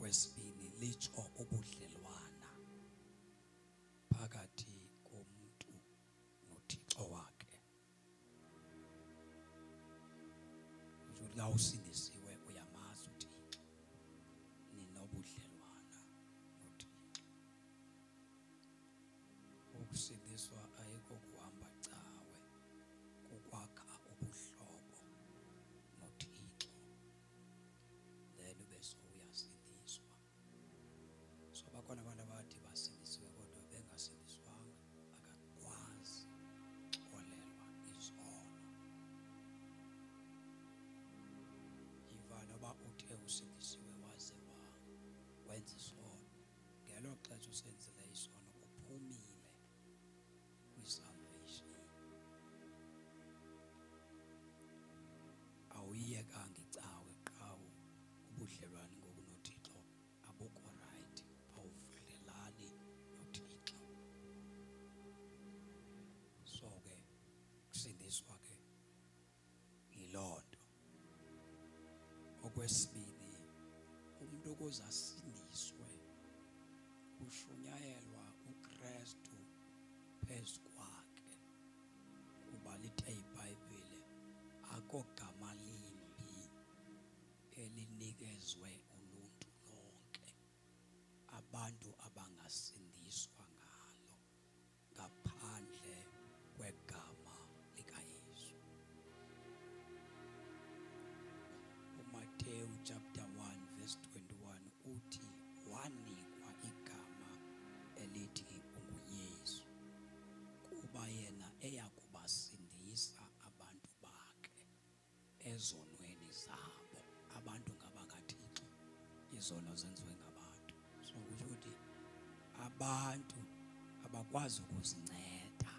Okwesibini litsho ubudlelwana phakathi komntu noThixo wakhe. Kusho ukuthi la usindisiwe uyamazi uThixo, ninobudlelwana noThixo. Ukusindiswa ayikokuhamba cawe, kukwakha ubuhlobo noThixo. Then ube sowuyasindiswa. So bakhona abantu abathi basindisiwe kodwa bengasindiswanga, akakwazi xolelwa izono. Yiva noba uthe usindisiwe waze wenza isono, ngelo xesha usenzile isono uphumile kwi-salvation. Awuyiyekanga icawe qha ubudlelwane ngoku noThixo abukho right, awuvudlelani noThixo. So ke kusindiswa ke yiloo nto. Okwesibini, umuntu ukuze asindiswe kushunyayelwa uKristu phezu kwakhe, kuba lithe iBhayibhile akho gama limbi elinikezwe uluntu lonke abantu abangasindiswa ngalo ngaphandle kwegama likaYesu. UMateyu chapter 1 verse 21 uthi wanikwa igama elithi unguYesu kuba yena eya kubasindisa abantu bakhe ezonweni zabo. Abantu ngabakaThixo, izono zenziwe ngabantu. So kusho ukuthi abantu abakwazi ukuzinceda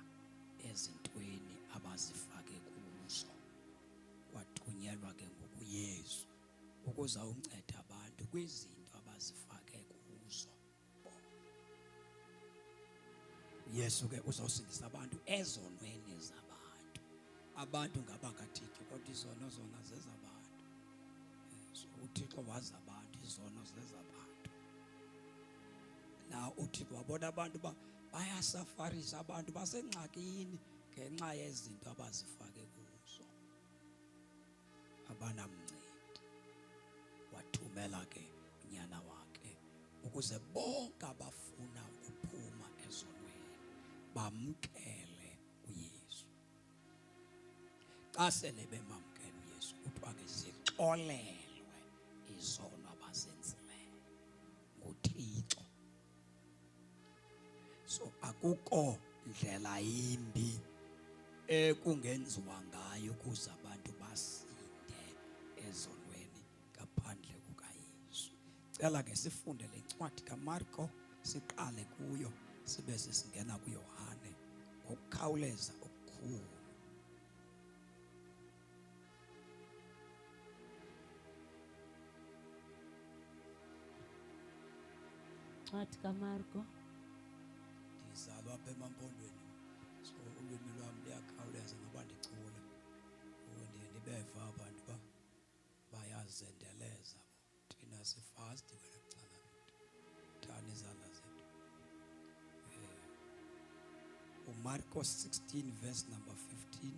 ezintweni abazifake kuzo. Kwathunyelwa ke ngokuYesu ukuze awuncede abantu kwizinto abazifake kuzo. Yesu ke uzosindisa abantu ezonweni zabantu. Abantu ngabakaThixo kodwa izono zona zezabantu. So uThixo wazi abantu, izono zezabantu. Na uThixo wabona abantu ba bayasafarisa, abantu basengxakini ngenxa yezinto abazifake kuzo. Abanamncedi. Wathumela ke unyana wakhe ukuze bonke abafuna ukuphuma ezonweni bamkele uYesu. Xa sele bemamkela uYesu kuthiwa ke zixolelwe izono abazenzileyo nguThixo. So akukho ndlela yimbi ekungenziwa ngayo ukuze abantu basinde ezonweni ngaphandle kukaYesu. Cela ke sifunde le ncwadi kaMarko, siqale kuyo sibe sesingena kuYohane ngokukhawuleza okukhulu. Ncwadi kaMarko. Ndizalwa apha emaMpondweni, so ulwimi lwam luyakhawuleza noba ndicula. Ngoku ndiye ndibeva abantu uba bayazendeleza bo. Thina sifasti kwela cala lethu. Thani izandla zethu. UMarko 16 verse number 15.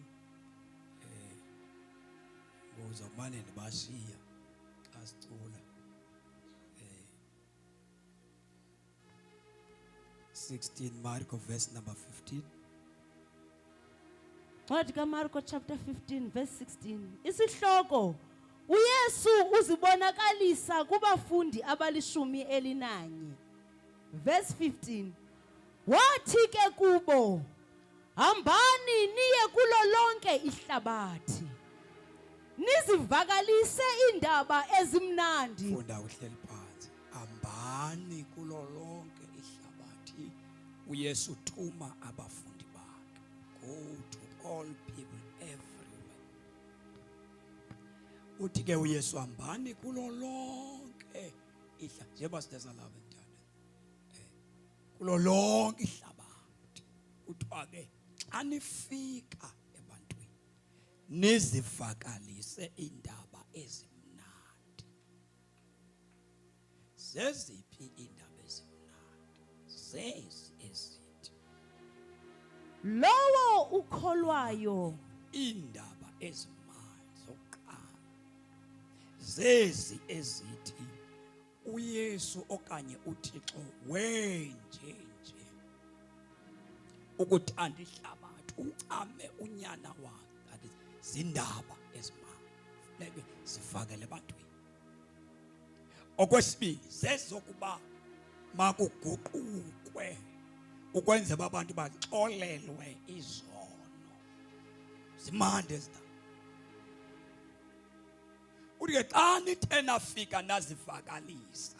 Ngozawumane ndibashiya xa sicula. 16 Marko verse number 15. Ncwadi kaMarko chapter 15 verse 16. Isihloko uYesu uzibonakalisa kubafundi abalishumi elinanye. Verse 15. Wathi ke kubo, hambani niye kulo lonke ihlabathi, nizivakalise iindaba ezimnandi. Funda uhleli phansi. Hambani kulo lonke ihlabathi. uYesu thuma abafundi bakhe. Go to all people everywhere. Uthi ke uYesu hambani kulo lonke ihlabathi. Njengoba sideza lapha emntana. Kulo lonke ihlabathi. Kuthiwa ke xa nifika ebantwini nizivakalise iindaba ezimnandi. Zeziphi iindaba ezimnandi? Zezi ezithi Lowo ukholwayo iindaba ezimnandi zokuqala zezi ezithi uYesu okanye uThixo wenjenje ukuthanda ihlabathi uncame unyana wakhe. That is zindaba ezimnandi funeke zivakele ebantwini. Okwesibili zezokuba makuguqukwe ukwenzela uba abantu baxolelwe izono. Zimandi ezindaba. Uthi ke xa nithe nafika nazivakalisa,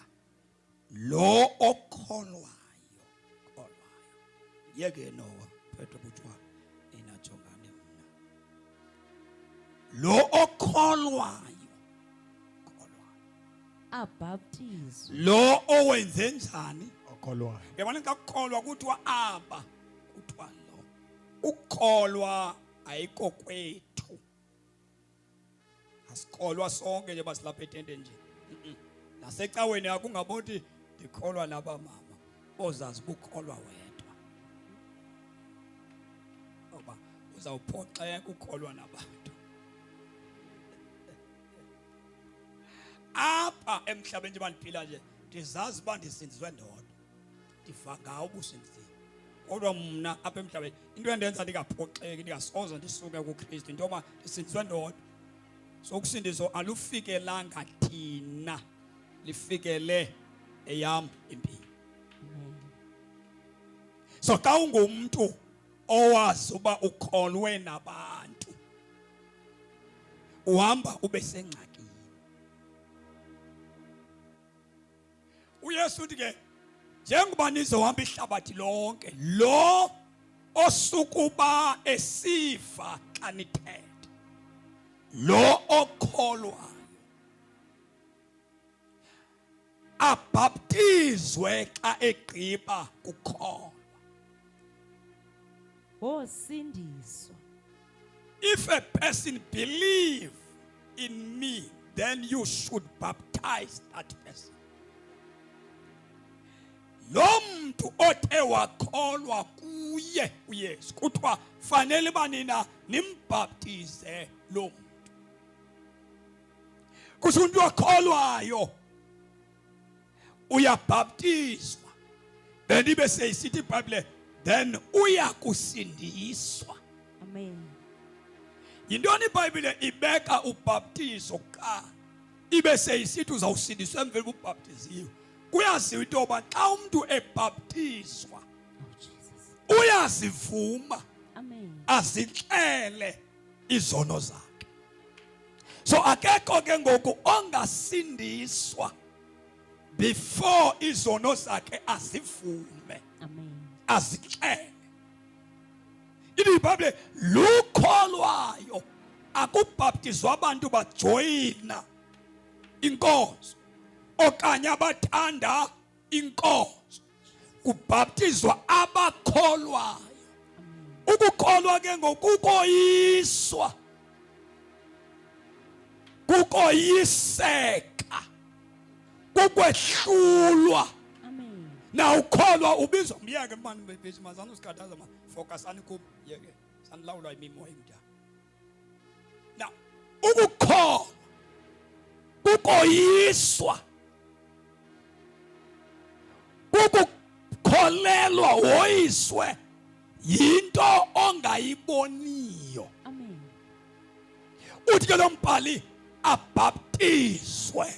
lo okholwayo kholwayo, yeke Nowa phethwe butshwala ninajongane mna, lo okholwayo kholwayo abhaptizwe, lo owenze njani? Okholwayo. Yabona xa kukholwa kuthiwa aba, kuthiwa lo. Ukukholwa ayikokwethu, asikholwa sonke nje basilapha etente nje. Nasecaweni akungaboti ndikholwa naba mama, bozazi bukholwa wedwa, ngoba uzawuphoxeka ukholwa nabantu. Apha emhlabeni nje bandiphila nje ndizazi uba ndisindiswe ndodwa, ndiva ngawo ubusindisiwe, kodwa mna apha emhlabeni into endenza ndingaphoxeki, ndingasoze ndisuke kuKristu, into yoba ndisindiswe ndodwa. So usindiso alufikelanga thina, lifikele eyam impilo. So xa ungumntu owazi uba ukholwe nabantu, uhamba ube sengxakini. uYesu uthi ke njengoba nizohamba ihlabathi lonke, lo osukuba esiva xa nithetha, lo okholwayo abhaptizwe xa egqiba kukholwa, wosindiswa. If a person believe in me, then you should baptize that person. Lo mntu othe wakholwa kuye uYesu, kuthiwa fanele uba nina nimbhaptize lo mntu. Kusho umntu okholwayo uyabhaptizwa, then ibe seyisithi iBhayibhile then uyakusindiswa. Amen. Yintoni iBhayibhile ibeka ubhaptizo kuqala, ibe seyisithi uzawusindiswa emveni ubhaptiziwe? Kuyaziwa into yoba xa umntu ebhaptizwa Oh Jesus. uyazivuma, Amen. azixele izono zakhe. So akekho ke ngoku ongasindiswa before izono zakhe azivume, Amen. azixele. Ithi iBhayibhile lukholwayo, akubhaptizwa abantu bajoyina inkonzo okanye abathanda inkonzo, kubhaptizwa abakholwayo. Ukukholwa ke ngokukoyiswa, kukoyiseka, kukwehlulwa. Amen. Na ukholwa ubizwa myeke mani bebizi mazana usikhathaza ma focusani kum yeke sanilawulwa imimoya emdala. Na ukukholwa kukoyiswa, kukukholelwa woyiswe yinto ongayiboniyo. Amen. Uthi ke lo mbhali abhaptizwe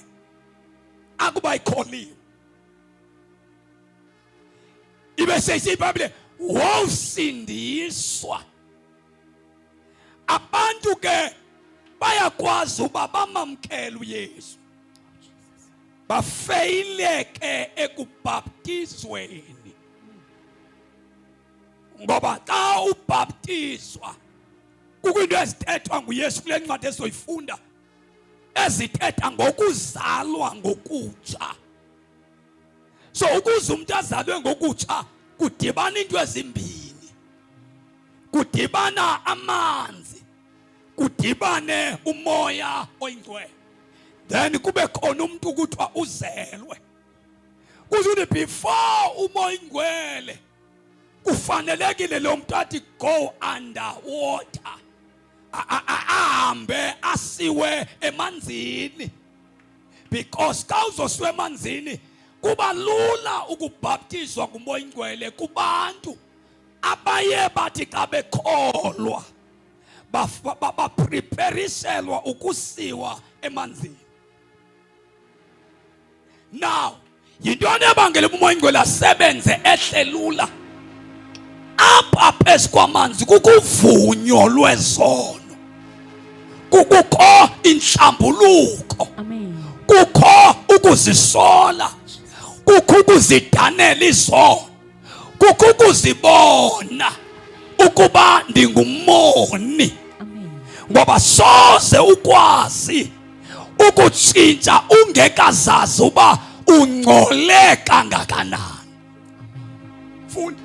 akuba ikholiwe, ibe seyithi iBhayibhile wosindiswa. Abantu ke bayakwazi uba bamamkele uYesu, bafeyileke ekubhaptizweni, ngoba xa ubhaptizwa kukho into ezithethwa nguYesu kule ncwadi esoyifunda ezithetha ngokuzalwa ngokutsha. So ukuze umuntu azalwe ngokutsha kudibana into ezimbini, kudibana amanzi, kudibane umoya oyingcwele, then kube khona umuntu kuthiwa uzelwe. Kuze uthi before umoya ingcwele kufanelekile lo muntu athi go under water, ahambe asiwe emanzini, because xa uzosiwa emanzini kuba lula ukubhaptizwa ngumoya ingcwele kubantu abaye bathi xa bekholwa baprepariselwa ukusiwa emanzini. Now yintoni ebangela umoya ingcwele asebenze ehle lula apha phezu kwamanzi? Kukuvunyo lwezono, kukho inhlambuluko. Amen. Kukho ukuzisola, kukho ukuzidanela izono, kukho ukuzibona ukuba ndingumoni. Amen. Ngoba soze ukwazi ukutshintsha ungekazazi uba ungcole kangakanani. Funda.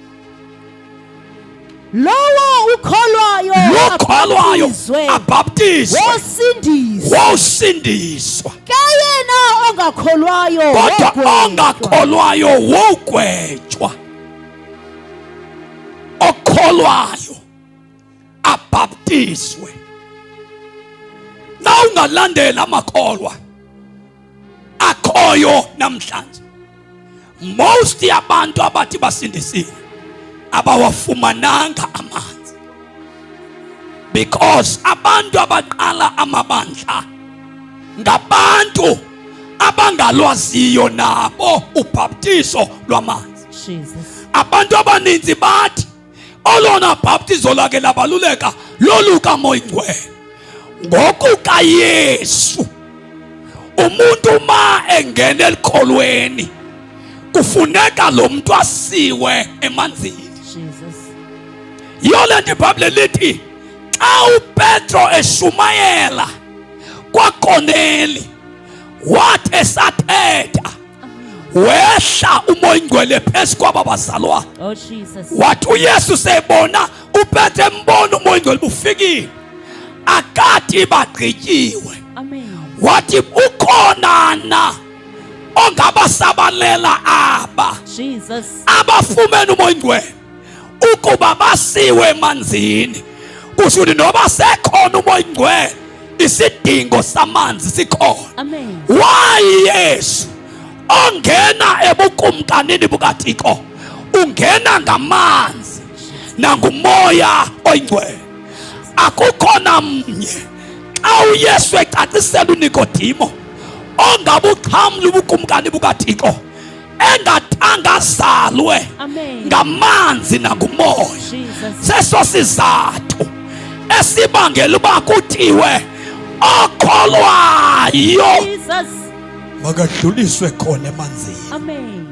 Lowo ukholwayo lokholwayo abhaptizwe, abhaptizwe wosindiswa, wosindiswa, ke yena ongakholwayo kodwa wogwetywa. Ongakholwayo wogwetywa. Okholwayo abhaptizwe. Na ungalandela amakholwa akhoyo namhlanje, most yabantu abathi basindisiwe abawafumananga amanzi, because abantu abaqala amabandla ngabantu abangalwaziyo nabo ubhaptizo lwamanzi. Jesus. Abantu abaninzi bathi olona bhaptizo lake labaluleka lolukamoya ingcwele. NgokukaYesu, umuntu ma engena elikholweni kufuneka lo muntu asiwe emanzini. Jesus. Yiyo le nto iBhayibhile lithi xa uPetro eshumayela kwaKorneli, wathi esathetha wehla umoya ingcwele phezu kwaba bazalwane. Oh Jesus. Wathi uYesu sebona uPetro embona umoya ingcwele bufikile, akathi bagqityiwe. Amen. Wathi ukhona na ongabasabalela aba Jesus. abafumene umoya ingcwele ukuba basiwe emanzini? Kusho ukuthi noba sekhona umoya ingcwele, isidingo samanzi sikhona. Amen. Why? Yesu ongena ebukumkanini bukaThixo ungena ngamanzi nangumoya oyingcwele, akukho namnye. Xa uYesu ecacisela uNikodimo ongabuxhamli ubukumkani bukaThixo engathanga azalwe Amen. ngamanzi nangumoya. Jesus. Seso sizathu esibangela uba kuthiwe okholwayo Jesus. makadluliswe khona emanzini. Amen.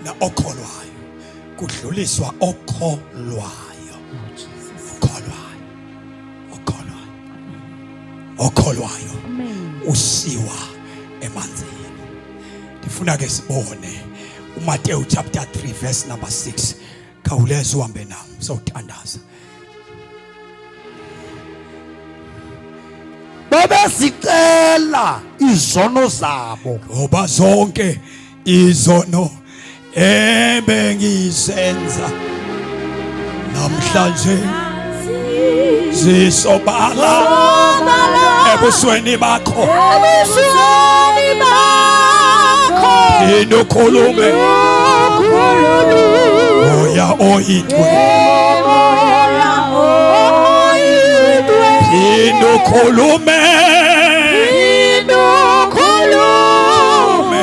Na okholwayo kudluliswa okholwayo. Oh Jesus. Okholwayo, okholwayo, okholwayo Amen. usiwa emanzini. Ndifuna ke sibone uMateyu chapter 3 verse number 6. Khawuleza uhambe nam, sowuthandaza. Babezicela izono zabo. Ngoba zonke izono ebengizenza namhlanje zisobala ebusweni bakho. Ebusweni bakho. Yini ukhulume, moya oyingcwele. Moya oyingcwele. Yini ukhulume. Ukhulume.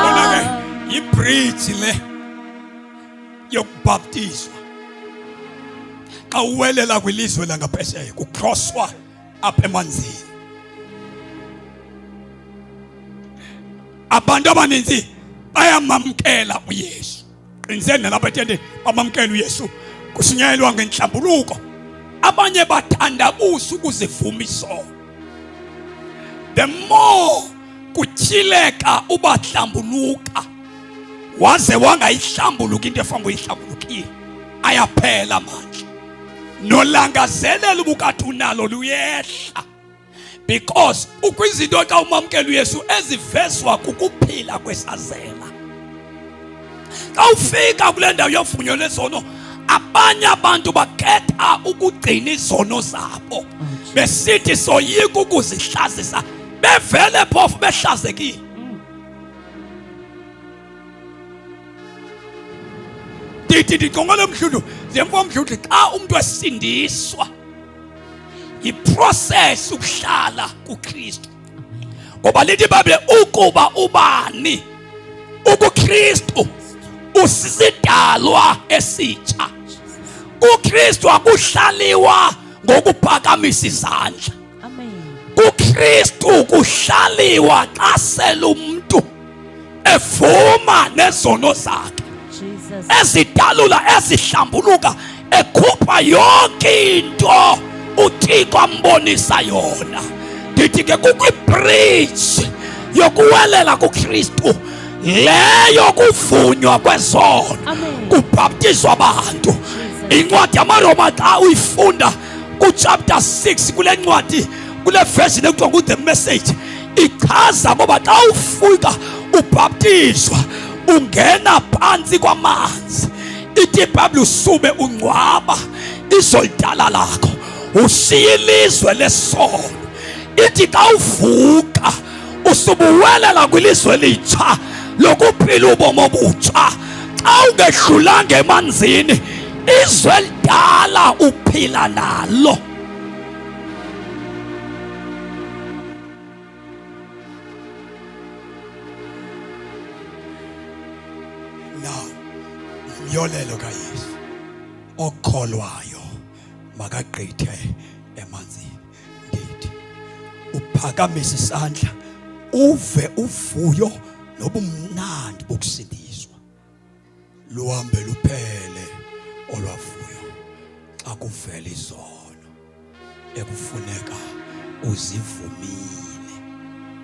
Bona ke ibridge le yokubhaptizwa xa uwelela kwilizwe langaphesheya, kucrosswa apha emanzini. Abantu abaninzi bayamamkela uYesu, qiniseni nalapha etende bamamkela uYesu, kushunyayelwa ngenhlambuluko. Abanye bathandabuza ukuzivuma isono. The more kutyhileka ubahlambuluka waze wangayihlambuluka into efanga uyihlambulukile, ayaphela amandla nolangazelelo ubukade unalo luyehla. Because ukwizinto xa umamkela uYesu ezivezwa kukuphila kwesazela. Xa ufika kule ndawo yovunywa lwezono, abanye abantu bakhetha ukugcina izono zabo besithi soyika ukuzihlazisa, bevele phofu behlazekile. Ndithi ndicongole mdludlu, ndiyemfo mdludlu, xa umntu esindiswa yiprocess ukuhlala kuKristu, ngoba lithi iBhayibhile ukuba ubani ukuKristu usisidalwa esitsha. KuKristu akuhlaliwa ngokuphakamisa izandla. KuKristu kuhlaliwa xa sele umntu evuma nezono zakhe ezidalula, ezihlambuluka, ekhupha yonke into uThixo ambonisa yona. Ndithi ke kukwibridge yokuwelela kuKristu leyo kuvunywa kwezono, kubhaptizwa abantu. Incwadi yamaRoma xa uyifunda kuchapter 6 kule ncwadi, kule version ekuthiwa ngu-The Message, ichaza ngoba xa ufika ubhaptizwa ungena phantsi kwamanzi, ithi iBhayibhile usube ungcwaba izolidala lakho, ushiya ilizwe lesono. Ithi xa uvuka usubuwelela kwilizwe elitsha lokuphila ubomi obutsha. Xa ungehlulanga emanzini, izwe elidala uphila nalo. Now, umyolelo kaYesu, okholwayo makagqithe emanzini. Ndithi uphakamise isandla uve uvuyo nobumnandi bokusindiswa, luhambe luphele olwavuyo xa kuvela izono ekufuneka uzivumile.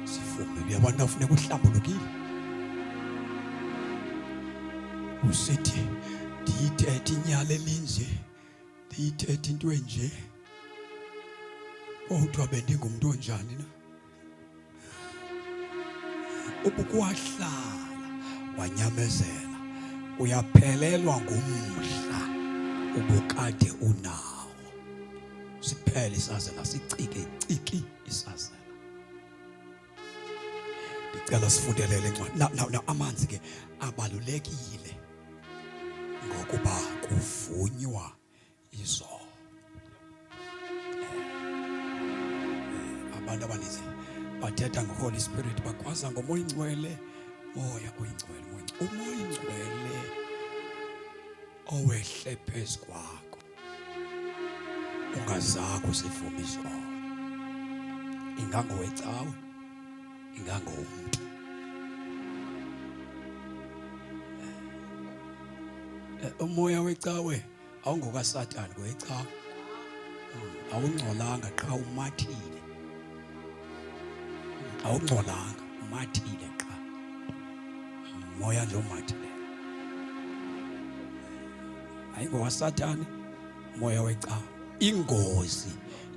Zivumile. Uyabona, ufuneka uhlambulukile, usithi ndiyithethe inyala elinje, ndiyithethe into enje, kodwa bendingumntu onjani na? Ubukwahlala wanyamezela, uyaphelelwa ngumdla ubukade unawo. Siphele isazela, sicike ciki isazela. Ndicela sifundelele incwadi. Now, amanzi ke abalulekile ngokuba kuvunywa izono. Abantu abaninzi bathetha ngoHoly Spirit, bakhwaza ngoMoya Ingcwele, Moya oyiNgcwele, Moya Ingcwele. UMoya Ingcwele owehle phezu kwakho ungazakho usivume izono, ingangowecawe, ingangowumntu. Umoya wecawe awungokaSathane, ngowecawe. Awungcolanga, qha umathile. Awungcolanga, umathile qha. Moya nje umathile, ayingowaSathane moya wecawe. Ingozi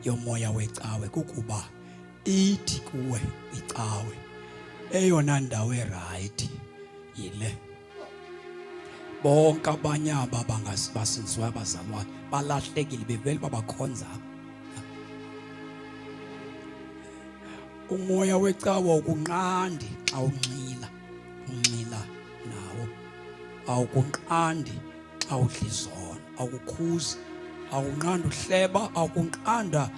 yomoya wecawe kukuba ithi kuwe icawe eyona ndawo erayithi yile, bonke abanye aba basindiswayo abazalwane balahlekile, bevele babakhonza. Umoya wecawa ukunqandi xa unxila, unxila nawo. Awukunqandi xa udla izono, awukukhuzi, awunqanda uhleba, awukunqanda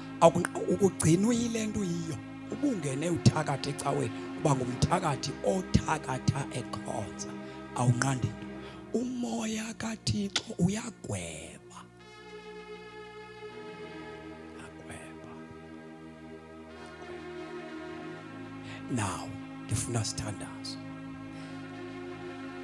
ukugcina uyile nto uyiyo. Ubungene uthakatha ecaweni, uba ngumthakathi othakatha ekhonza, awunqandi nto. Umoya kaThixo uyagweba, agweba. Now ndifuna sithandaze.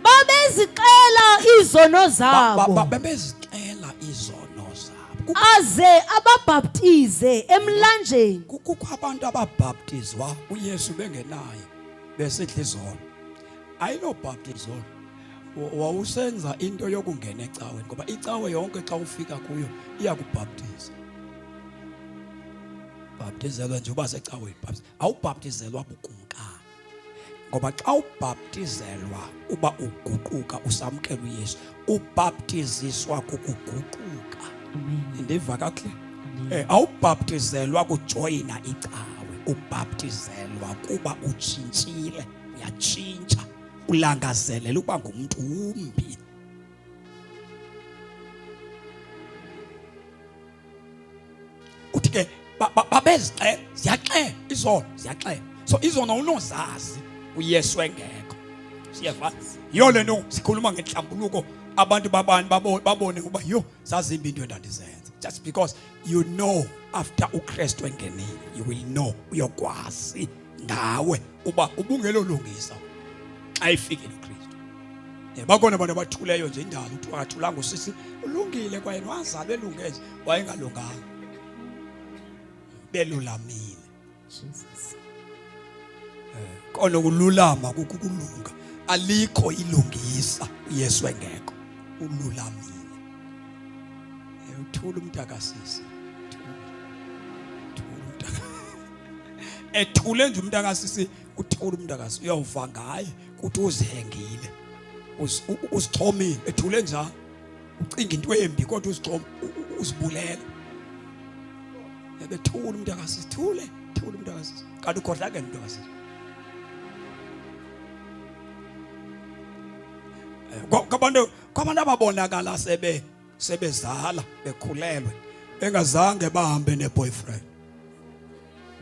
Babezixela izono zabo. Babezixela izono zabo. Aze ababhaptize emlanjeni. Kukho abantu ababhaptizwa uYesu bengenaye, besidla izono. Ayilobhaptizo, wawusenza into yokungena ecaweni, ngoba icawe yonke xa ufika kuyo iyakubhaptiza. Bhaptizelwa nje uba secaweni, awubhaptizelwa bukumkani. Ngoba xa ubhaptizelwa uba uguquka usamkela uYesu, ubhaptiziswa kukuguquka. Ndiva kakuhle? Awubhaptizelwa kujoyina icawe, ubhaptizelwa kuba utshintshile, uyatshintsha, ulangazelela ukuba ngumntu wumbi. Uthi ke babezixela, ziyaxela izono, ziyaxela. So izono unozazi uYesu engekho. Siyeva? Yiyo le nto sikhuluma ngenhlambuluko, abantu babani babone ukuba yho zazimbi into endandizenza. Just because you know after uKristu engenile, you will know, uyokwazi ngawe uba ubungelolungisa xa efikile uKristu. Bakhona abantu abathuleyo nje indalo, uthi akathulanga usisi, ulungile kwaye wazalwa elunge nje, wayengalunganga. Belulamile. Jesus. Kona ukululama kukulunga. Alikho ilungisa uYesu engekho. Ululamile. Uthula umntakasisi. Thula umntaka. Ethule nje umntakasisi, uthula umntakasisi. Uyawuva ngaye kuthi uzihengile. Uzixhomile, ethule njalo. Ucinga into embi kodwa uzixhoma, uzibulela. Ebethula umntakasisi, thule, thula umntakasisi. Kanti ukhohlakele umntakasisi. Kwabantu ababonakala sebezala bekhulelwe bengazange bahambe ne-boyfriend,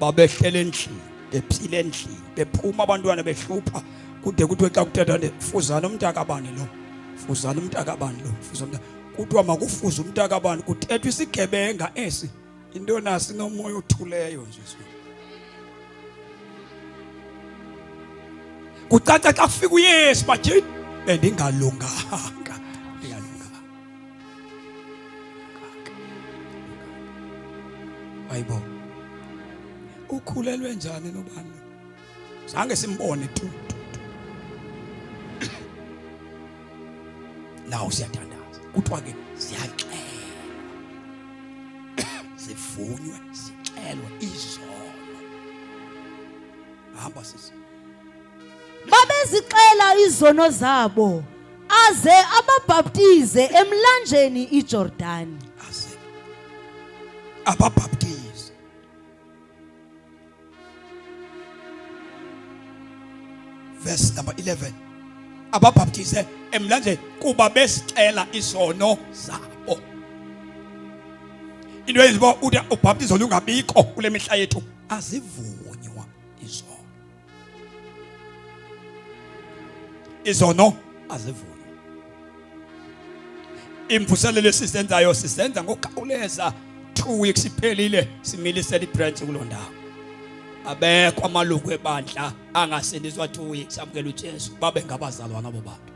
babehlele endlini, bephile endlini, bephuma abantwana behlupha, kude kuthiwe xa kuthethwa nje, fuzana umntakabani lo, fuzana umntakabani lo, fuzana umnta-, kuthiwa makufuze umntakabani, kuthethwa isigebenga esi, into nasi nomoya othuleyo nje. Kucaca xa kufika uYesu bathi bendingalunganga, ndingalunganga. Hayibo, ukhulelwe njani nobani? Zange simbone tu, tu, tu. Nawo siyathandaza, kuthiwa ke ziyaxelwa, zivunywe, zixelwe izono. Hamba sisi. Babezixela izono zabo, aze ababhaptize emlanjeni iJordani. Aze ababhaptize. Verse number 11. Ababhaptize emlanjeni kuba besixela izono zabo. Into eyenza uba uthi ubhaptizo lungabikho kule mihla yethu, azivunywa izono. Izono azivunywa. Imvuselelo esizenzayo sizenza ngokukhawuleza, 2 weeks iphelile, similisela ibranch kuloo ndawo. Abekho amalungu ebandla angasindiswa 2 weeks amukela uJesu, babe ngabazalwana abo bantu.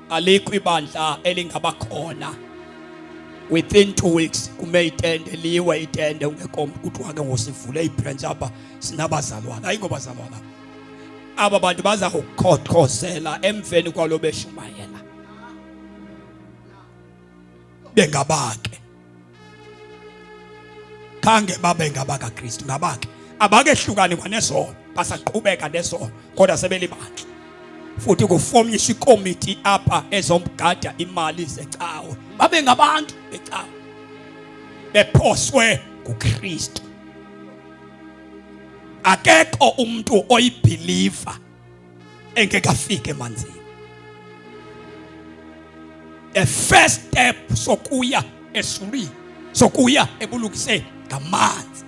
Alikho ibandla elingabakhona within 2 weeks kume itende, liwe itende, ungekho umntu. Kuthiwa ke ngosivule ibranch apha, sinabazalwana. Ayingobazalwana aba bantu, baza kukhothozela emveni kwalo beshumayela bengabake, khange babe ngabakaKristu, ngabake abakehlukani kwanezono, basaqhubeka nezono kodwa sebelibandla. Futhi kufomyiswa ikomiti apha ezomgada imali zecawe, babe ngabantu becawe bephoswe nguKristu. Akekho umuntu oyibeliever engekafike emanzini. The first step sokuya esulwini, sokuya ebulungiseni ngamanzi.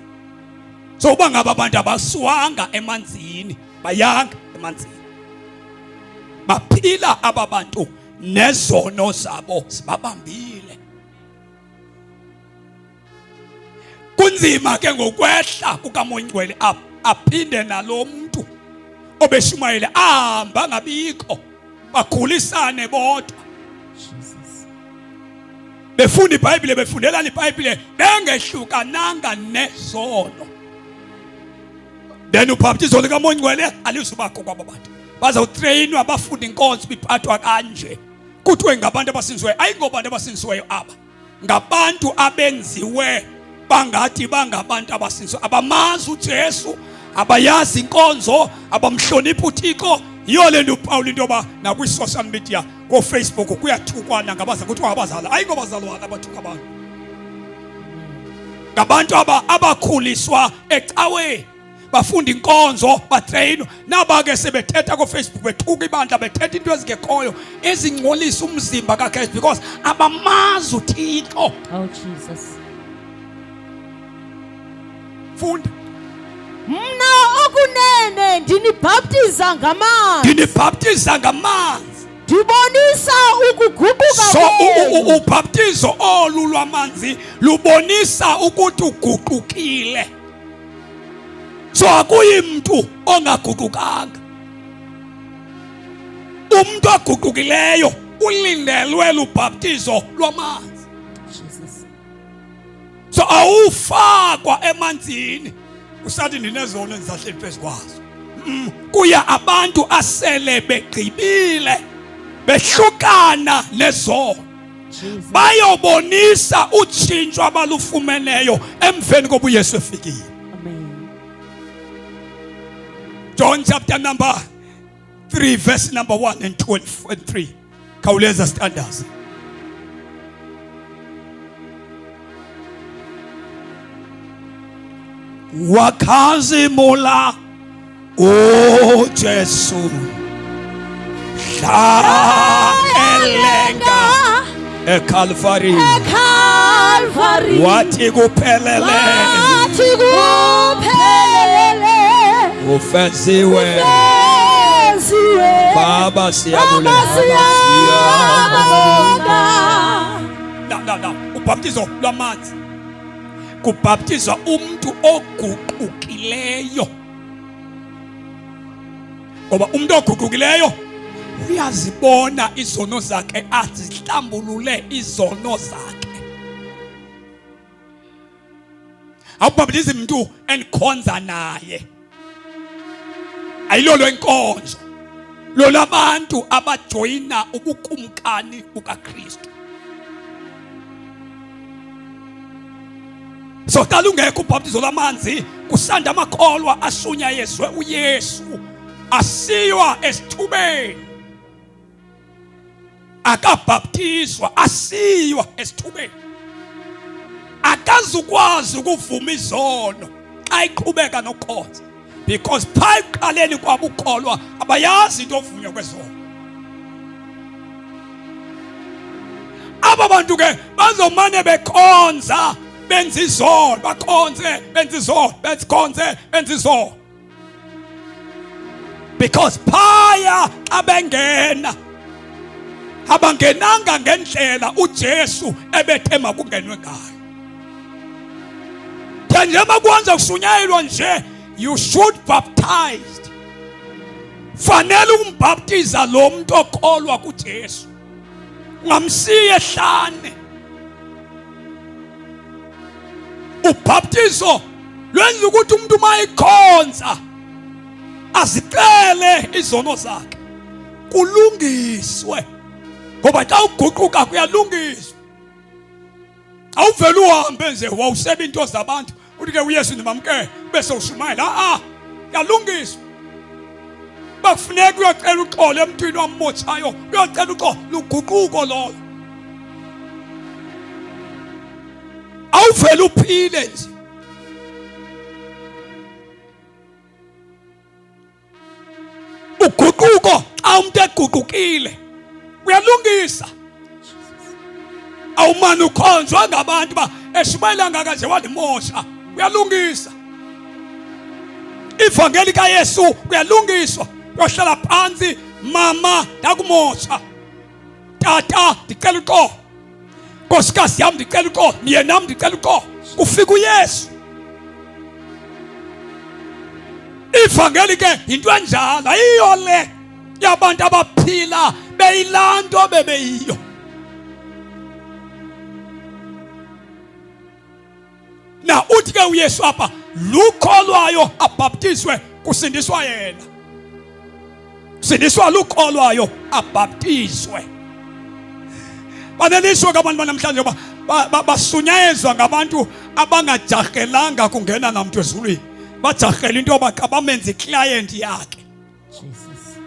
So uba ngaba abantu abasuwanga emanzini, bayanga emanzini, baphila aba bantu nezono zabo zibabambile. Kunzima ke ngokwehla kukaMoya Ingcwele aphinde nalo mntu obeshumayele ahamba ngabikho, bakhulisane bodwa. Jesus. Befunda iBhayibhile, befundelana iBhayibhile, bengehlukananga nezono. Then ubhaptizo likaMoya Ingcwele alizubakho kwaba bantu. Bazawutreyinwa bafunde inkonzo biphathwa kanje. Kuthiwe ngabantu abasinzweyo, ayingobantu abasinzweyo aba. Ngabantu abenziwe bangathi bangabantu abasindiswa, abamazi uJesu, abayazi inkonzo, abamhloniphi uThixo. Yiyo le nto uPaul into yoba nakwi-social media, kooFacebook kuyathukwana ngabazali, kuthiwa abazali ayingobazalwana abathuka abantu. Ngabantu aba abakhuliswa ecaweni, bafunda inkonzo, batreyinwa. Naba ke sebethetha koFacebook, bethuka ibandla, bethetha into ezingekhoyo ezingcolisa umzimba kaKristu because abamazi uThixo. Oh Jesus. Funda. Mna okunene ndinibhaptiza ngamanzi. Ndinibhaptiza ngamanzi. Ndibonisa ukuguquka So kwenu. ubhaptizo olu lwamanzi lubonisa ukuthi uguqukile. So akuyi mntu ongaguqukanga. Umuntu oguqukileyo ulindelwe lubhaptizo lwamanzi. Jesus. So awufakwa emanzini usathi ndinezono endisahleli phezu kwazo. Kuya abantu asele begqibile behlukana nezono, bayobonisa utshintsho abalufumeneyo emveni koba uYesu efikile. Amen. John chapter number 3 verse number 1 and 2 and 3. Khawuleza sithandaze. Wakhazimula uJesu hla elenga eCalvary, eCalvary, wathi kuphelele, wathi kuphelele, ufeziwe, ufeziwe. Baba siyabulela. Baba siyabonga. Na na na ubhaptizo lwamanzi kubhaptizwa umuntu oguqukileyo, ngoba umuntu oguqukileyo uyazibona izono zakhe, azihlambulule izono zakhe. Awubhaptizi umuntu endikhonza naye, ayilolo inkonzo lolabantu abajoyina ubukumkani bukaKristu. So xa lungekho ubhaptizo lwamanzi, kusanda amakholwa ashunyayezwe uYesu, asiywa esithubeni, akabhaptizwa, asiywa esithubeni, akazukwazi ukuvuma izono xa iqhubeka nokukhonza, because phaa ekuqaleni kwabo ukholwa abayazi into ovunywa kwezono. Aba bantu ke bazomane bekhonza benza izono, bakhonze benza izono, bezikhonze benza izono, because phaya xa bengena abangenanga ngendlela uJesu ebethe makungenwe ngayo. Njengoba kwenza kushunyayelwa nje, you should baptized, fanele ukumbhaptiza lo muntu okholwa kuJesu, ungamsiye ehlane. Ubhaptizo lwenza ukuthi umuntu uma ekhonza azicele izono zakhe, kulungiswe, ngoba xa uguquka kuyalungiswa. Awuvele uhambe nje wawuseba into zabantu uthi ke uYesu ndimamkele bese ushumayela. A yalungiswa. Bakufuneka uyocela uxolo emntwini wammotshayo, uyocela uxolo, luguquko lolo. Awuvele uphile nje. Uguquko xa umuntu eguqukile uyalungisa. Awumane ukhonjwa ngabantu ba eshumayela ngaka nje wandimosha, uyalungisa. Ivangeli kaYesu kuyalungiswa, uyohlala phansi, mama ndakumosha, tata ndicela uxolo, nkosikazi yam ndicela uxolo, myeni ndicela uxolo. Kufika uYesu. Ivangeli ke yinto enjalo, ayiyo le yabantu abaphila beyilaa nto bebeyiyo. Na uthi ke uYesu apha, lukholwayo abhaptizwe kusindiswa yena, sindiswa lukholwayo abhaptizwe. Banelishwa ke abantu banamhlanje uba basunyayezwa ngabantu abangajarhelanga kungena namntu ezulwini. Bajarhela into yoba bamenze iclient yakhe. Jesus.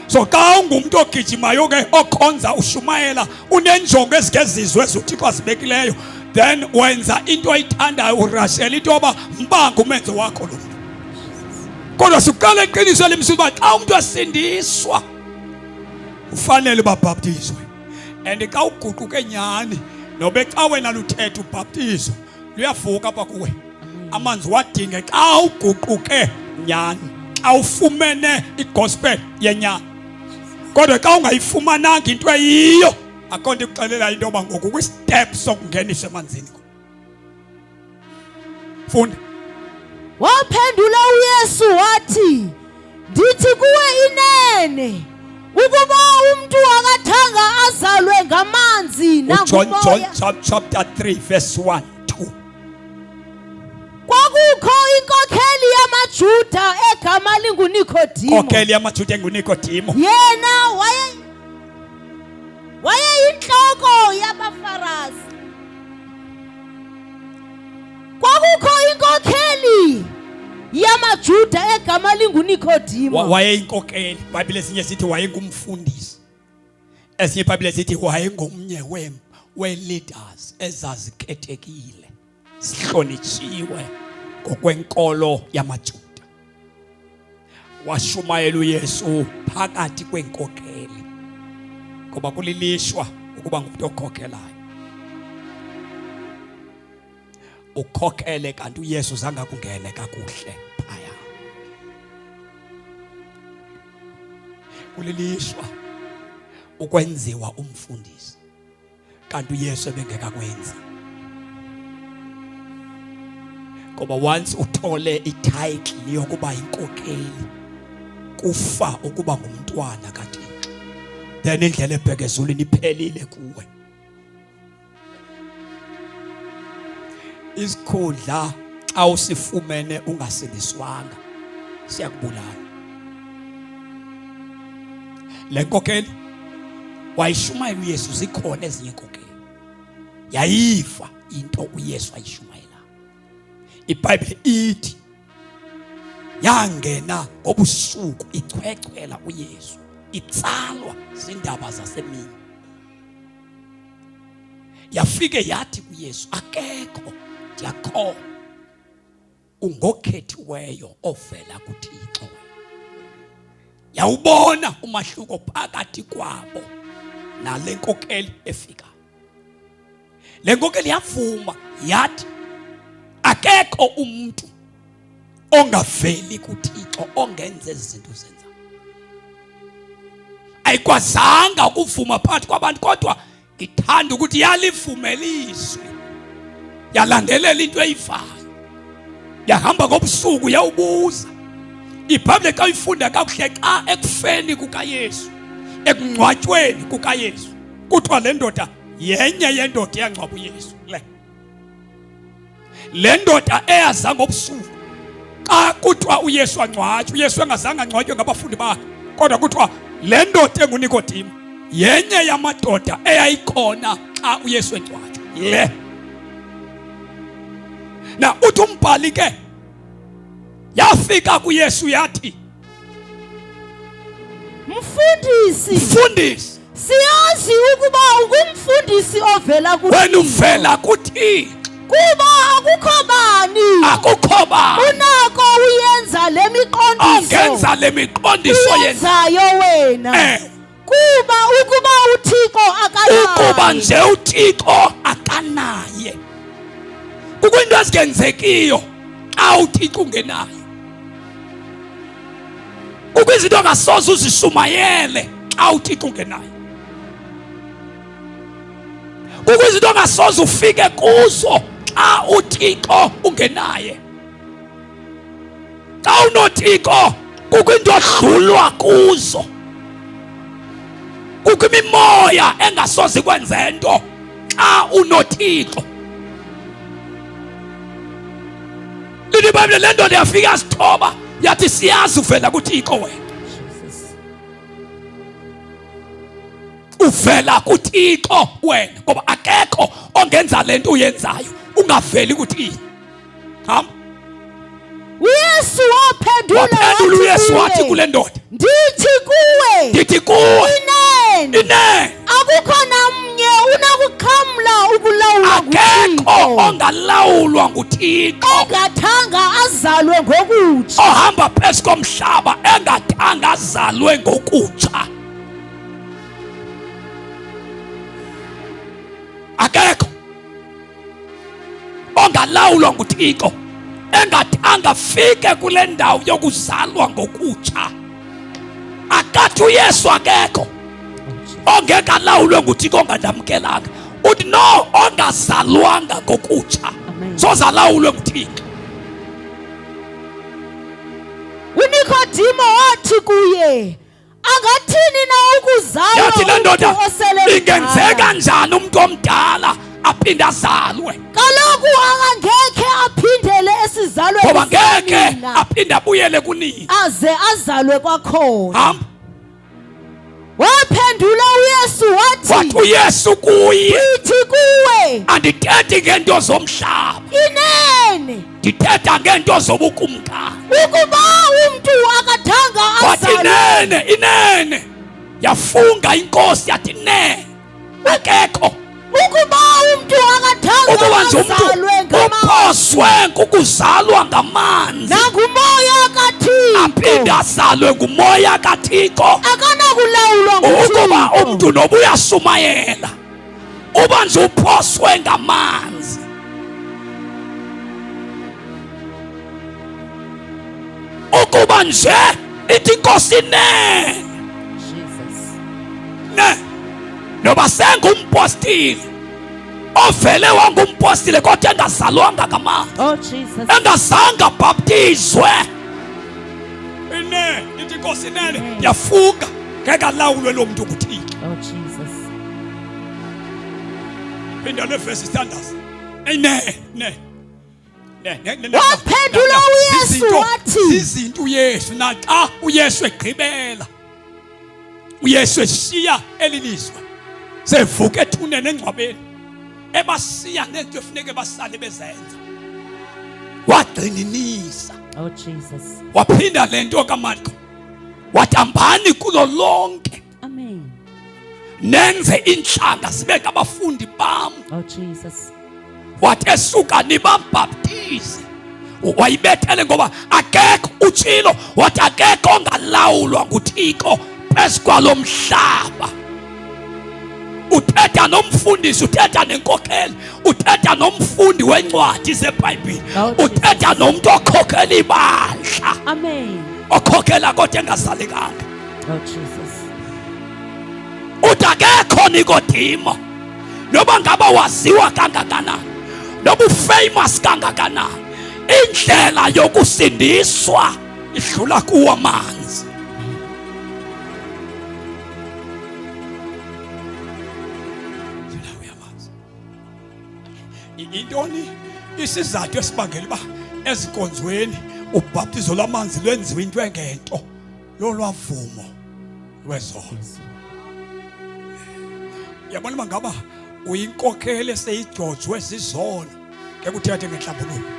So xa ungumntu ogijimayo ke okhonza ushumayela unenjongo ezingezizwe ezuThixo azibekileyo, then wenza into oyithandayo, urashela into yoba mbanga umenzo wakho lo mntu. Kodwa siqala iqiniso elimsulwa uba xa umntu esindiswa ufanele ubabhaptizwe. And xa uguquke nyhani nobe xa wena luthetha ubhaptizo luyavuka apha kuwe, amanzi wadinge xa uguquke nyhani, xa ufumene igospel yenyani. Kodwa xa ungayifumananga into eyiyo, akho nto ikuxelela into yoba ngoku kwistep sokungenisa emanzini. Funda. Waphendula uYesu wathi, Ndithi kuwe inene, ukuba umntu akathanga azalwe ngamanzi uJohn John nangumoya. chapter 3 verse 1 2. Kwakukho inkokheli yamaJuda egama linguNikodimo. Inkokheli yamaJuda enguNikodimo. Yena wayeyintloko yabaFarasi. Kwakukho inkokheli yamaJuda egama linguNikodimo. Wayeyinkokeli. IBhayibhile ezinye zithi wayengumfundisi, ezinye iBhayibhile zithi wayengomnye wee-leaders ezazikhethekile zihlonitshiwe ngokwenkolo yamaJuda. Washumayela uYesu phakathi kweenkokeli, ngoba kulilishwa ukuba ngumntu okhokelayo. Ukhokele kanti uYesu zange akungene kakuhle phaya. Kulilishwa ukwenziwa umfundisi kanti uYesu ebengekakwenzi, ngoba once uthole ititle yokuba inkokeli, kufa ukuba ngumntwana kaThixo, then indlela ebheke ezulwini iphelile kuwe. Isikhundla xa usifumene ungasindiswanga siyakubulala. Le nkokeli wayishumayela uYesu, zikhona ezinye inkokeli yayiva into uYesu ayishumayela. IBhayibhile ithi yangena ngobusuku ichwechwela uYesu, itsalwa zindaba zasemini. Yafike yathi kuYesu, akekho, ndiyakholwa ungokhethiweyo ovela kuThixo. Yawubona umahluko phakathi kwabo nale nkokeli efika. Le nkokeli yavuma yathi akekho umuntu ongaveli kuThixo ongenza ezi zinto zenza. Ayikwazanga ukuvuma phakathi kwabantu, kodwa ngithanda ukuthi yalivumela izwi, yalandelela into eyivayo, yahamba ngobusuku yawubuza. IBhayibhile xa uyifunda kakuhle, xa ekufeni kukaYesu, ekungcwatyweni kukaYesu, kuthiwa le ndoda yenye yendoda eyangcwaba uYesu. Le ndoda eyaza ngobusuku xa kuthiwa uYesu angcwatywe, uYesu engazange angcwatywe ngabafundi bakhe, kodwa kuthiwa le ndoda enguNikodimo yenye yamadoda eyayikhona xa uYesu engcwatywa. Le na uthi umbhali ke yafika kuYesu yathi, Mfundisi, Mfundisi, siyazi ukuba ungumfundisi ovela kuThixo. Wena uvela kuThixo. Kuba akukho bani, akukho bani unako uyenza le miqondiso, ongenza le miqondiso uyenzayo wena. Kuba ukuba uThixo akanaye, ukuba nje uThixo akanaye, kukho into ezingenzekiyo xa uThixo ungenayo. Kukho izinto ongasoze uzishumayele xa uThixo ungenayo. Kukho izinto ongasoze ufike kuzo xa uThixo ungenaye. Xa unoThixo kukho into odlulwa kuzo, kukho imimoya engasoze ikwenze nto xa unoThixo. Lithi iBhayibhile le ndoda yafika yasithoba yathi siyazi uvela kuThixo wena. Uvela kuThixo wena, ngoba akekho ongenza le nto uyenzayo ungaveli kuThixo. Hamba. UYesu waphendula Waphendula uYesu wathi kuye, kule ndoda, Ndithi kuwe, ndithi kuwe, inene inene akukho namnye unakuxhamla ukulawulwa akekho nguThixo ongalawulwa nguThixo ongathanga azalwe ngokutsha. Ohamba phezu komhlaba engathanga azalwe ngokutsha. Akekho ongalawulwa nguThixo engathanga afike kule ndawo yokuzalwa ngokutsha. Akathi uYesu akekho ongeke alawulwe nguThixo ongandamkelanga. Uthi no, ongazalwanga ngokutsha soze alawulwe nguThixo. UNikodimo wathi kuye, angathini na ukuzalwa Yathi le ndoda, umntu osele ingenzeka mdala? njani umntu omdala aphinde azalwe? Kaloku akangekhe aphindele esizalweni Ngoba ngeke sikanina, aphinde abuyele kunina aze azalwe kwakhona. Hamba. Waphendula uYesu wathi, Wathi uYesu kuye, Ndithi kuwe, andithethi ngeento zomhlaba, inene ndithetha ngeento zobukumkani. Ukuba umntu akathanga Wathi azalwe, inene, inene, yafunga inkosi yathi nene akekho ukuba umntu akathanga ukuba nje umntu azalwe ngamanzi uphoswe kukuzalwa ngamanzi nangumoya kaThixo, aphinde azalwe ngumoya kaThixo, akanakulawulwa ukuba nguThixo. umntu noba uyashumayela uba nje uphoswe ngamanzi. Ukuba nje ithi inkosi nene ne noba sengumpostile ovele wangumpostile kodwa engazalwanga ngamanzi, Oh Jesus. engazange abhaptizwe, ine ithi inkosi nene, yafunga ngeke alawulwe lo mntu nguThixo. Oh Jesus. Phinda le verse standards. Amen. Ne. Ne, ne, ne, ne. Waphendula uYesu wathi, Zizinto uYesu naxa uYesu egqibela, uYesu eshiya eli lizwe, sevuka ethuneni engcwabeni, ebasiya nento efuneke basale bezenza, wagxininisa. Oh Jesus. Waphinda le nto kaMarko, wathi hambani kulo lonke, Amen. nenze iintlanga zibe ngabafundi bam. Oh Jesus. Wathi esuka nibabhaptize. Wayibethele ngoba akekho, utshilo wathi akekho ongalawulwa nguThixo phezu kwalo mhlaba. Uthetha nomfundisi, uthetha nenkokheli, uthetha nomfundi wencwadi zeBhayibhile, Oh, Jesus. uthetha nomntu okhokhela ibandla, Amen. okhokhela kodwa engazalekanga. Oh Jesus. Uthi akekho Nikodimo, noba ngaba waziwa kangakanani, noba ufamous kangakanani, indlela yokusindiswa idlula kuwo amanzi. Idlula kuwo amanzi. Intoni isizathu esibangela uba ezinkonzweni ubhaptizo lwamanzi lwenziwe into engento lolwavumo lwezono? Yabona uba ngaba uyinkokheli eseyijojwe zizono, ngeke uthethe ngenhlambuluko.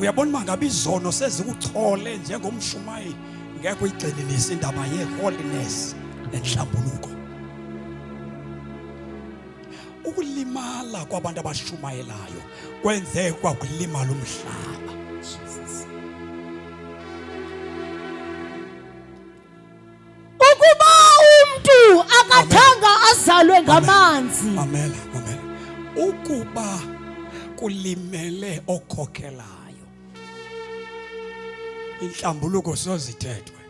Uyabona uba ngaba izono sezikuchole njengomshumayeli, ngeke uyigxininise indaba ye-holiness nenhlambuluko. Ukulimala kwabantu abashumayelayo kwenze kwakulimala umhlaba. Jesus. Ukuba umntu akathanga azalwe ngamanzi. Mamela, mamela. Ukuba kulimele okhokhelayo, inhlambuluko sozithethwe.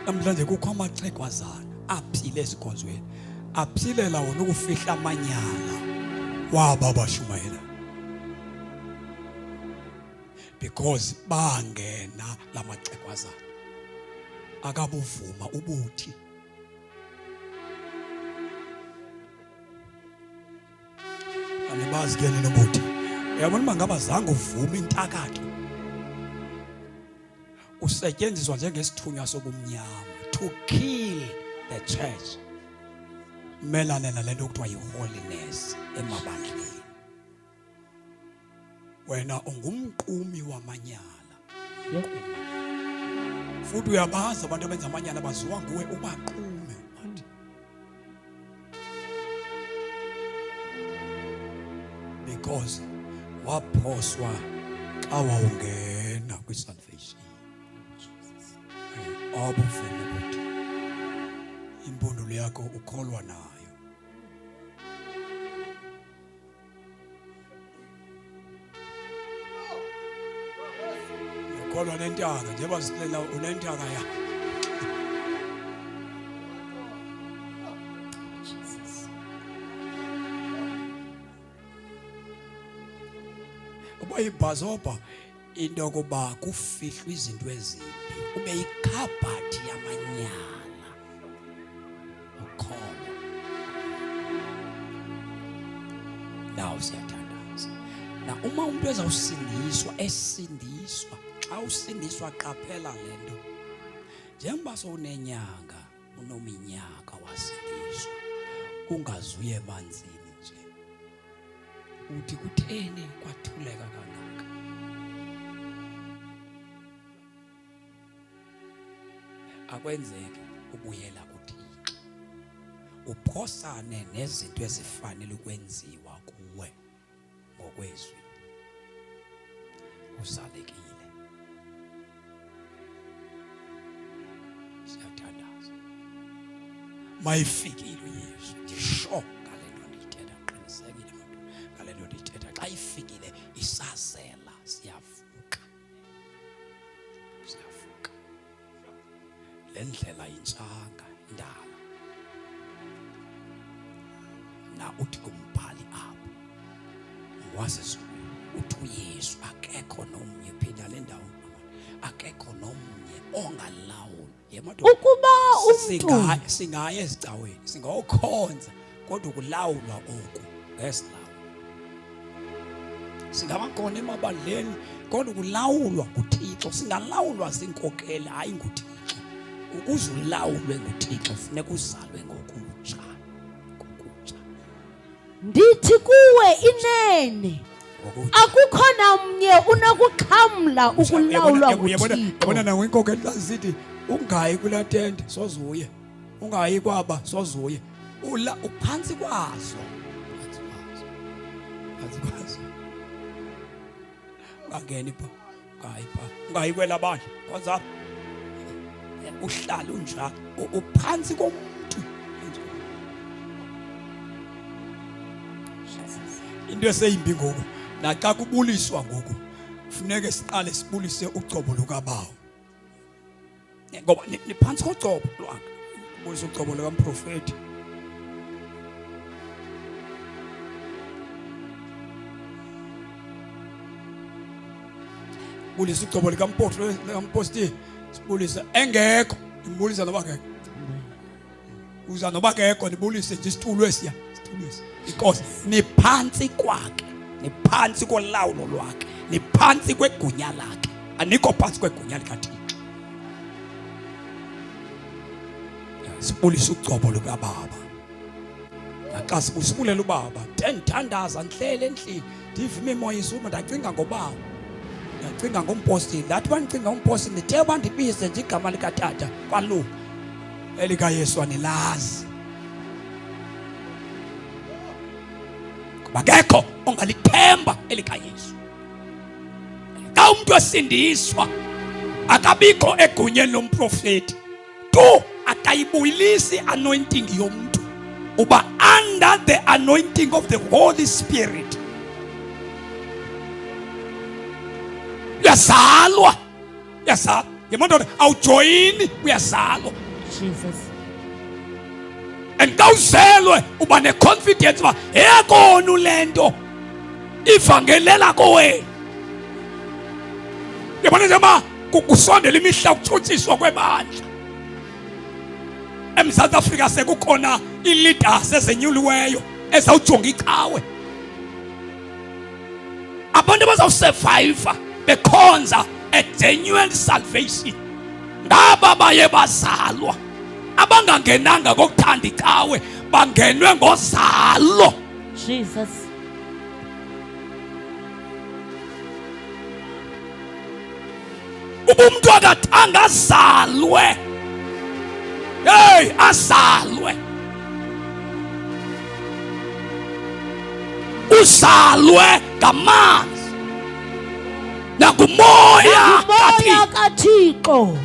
Namhlanje kukho amaxhegwazana aphile ezikonzweni, aphilela wona ukufihla amanyala waba abashumayela, because bangena lamaxhegwazana akabuvuma ubuthi. Andibazi ke nina ubuthi. Uyabona uba ngaba zange uvume intakatho, usetyenziswa njengesithunywa sobumnyama. to kill the church. Melane nale nto kuthiwa yi-holiness emabandleni. Wena ungumqumi wamanyala. Futhi uyabazi abantu abenza amanyala baziwa nguwe, ubaqume bathi. Because waphoswa xa wawungena kwi-salvation. Abuvuma ukuthi impundulo yakho ukholwa nayo. Ukholwa nentaka njengoba sicela unentaka ya. Jesus. Uba ibhazobha into yokuba kufihlwe izinto ezimbi ube yikhabhathi yamanyala ukholo. Naw siyathandaza. Na uma umuntu ezawusindiswa esindiswa, xa usindiswa qaphela le nto. Njengoba sowunenyanga unominyaka wasindiswa, ungazuye emanzini nje. Uthi kutheni kwathuleka kangaka? Akwenzeki ubuyela kuThixo. Uphosane nezinto ezifanele ukwenziwa kuwe ngokwezwi. Uzalekile. Siyathandaza. Mayifikile uYesu, ndisho ngale nto ndiyithetha, qinisekile madoda ngale nto ndiyithetha. Xa ifikile isazela siyavuka. Siyavuka. Le ndlela intshanga indala. Na uthi kumbhali apho ngwasezulwini uthi uYesu akekho nomnye, phinda le ndawo, akekho nomnye ongalawula. Yemadoda, Ukuba umntu singaya ezicaweni, singawokhonza, kodwa ukulawulwa oku ngesilawula. Singabakhona emabandleni, kodwa ukulawulwa nguThixo. Singalawulwa ziinkokeli, hayi nguThixo. Ukuze ulawulwe nguThixo funeka uzalwe ngokutsha, ngokutsha. Ndithi kuwe inene, Ngokutsha. akukho namnye unokuxhamla ukulawulwa Uyabona nguThixo. nango inkokeli xa zisithi ungayi kulaa tente sozuye, ungayi kwaba sozuye, ula uphantsi kwazo, phantsi kwazo, phantsi kwazo. Ungangeni pha, ungayi pha, ungayi kwela bandla, khonza apha. Uhlala unjalo, uphantsi komntu. Into eseyimbi ngoku, naxa kubuliswa ngoku, funeke siqale sibulise ugcobo lukabawo. Ngoba niphantsi kogcobo lwakhe. Kubulisa ugcobo lukamprofeti. Bulisa ugcobo likampostile, sibulise engekho, ndibulisa noba ngekho. Uza noba kekho, ndibulise nje isitulo esiya, isitulo esi. Inkosi, niphantsi kwakhe, niphantsi kolawulo lwakhe, niphantsi kwegunya lakhe. Anikho phantsi kwegunya likaThixo. Sibulise ugcobo lukababa. Naxa sibulela ubaba, ndithandaza ndihlele endlini, ndiva imimoya isuma, ndacinga ngobawo. Ndacinga ngompostile, ndathi bandicinga ngompostile, ndithe bandibize nje igama likatata kwalunga. ElikaYesu anilazi. Kuba akekho ongalithemba elikaYesu. Xa umntu esindiswa akabikho egunyeni lomprofeti. Tu akayibuyilisi anointing yomntu. Uba under the anointing of the Holy Spirit. Uyazalwa. Uyazalwa. Yemadoda awujoyini, uyazalwa. Jesus. And xa uzelwe uba ne-confidence uba eyakona le nto ivangelela kowenu. Yabona nje uba kusondela imihla ukutshutshiswa kwebandla. EMzantsi Afrika sekukhona ii-leaders ezenyuliweyo ezawujonga icawe. Abantu abazawusurviva bekhonza a genuine salvation ngaba baye bazalwa. Abangangenanga ngokuthanda icawe, bangenwe ngozalo. Jesus. Uba umntu akathanga azalwe, hey, azalwe, uzalwe ngamanzi nangumoya Ngumoya kaThixo.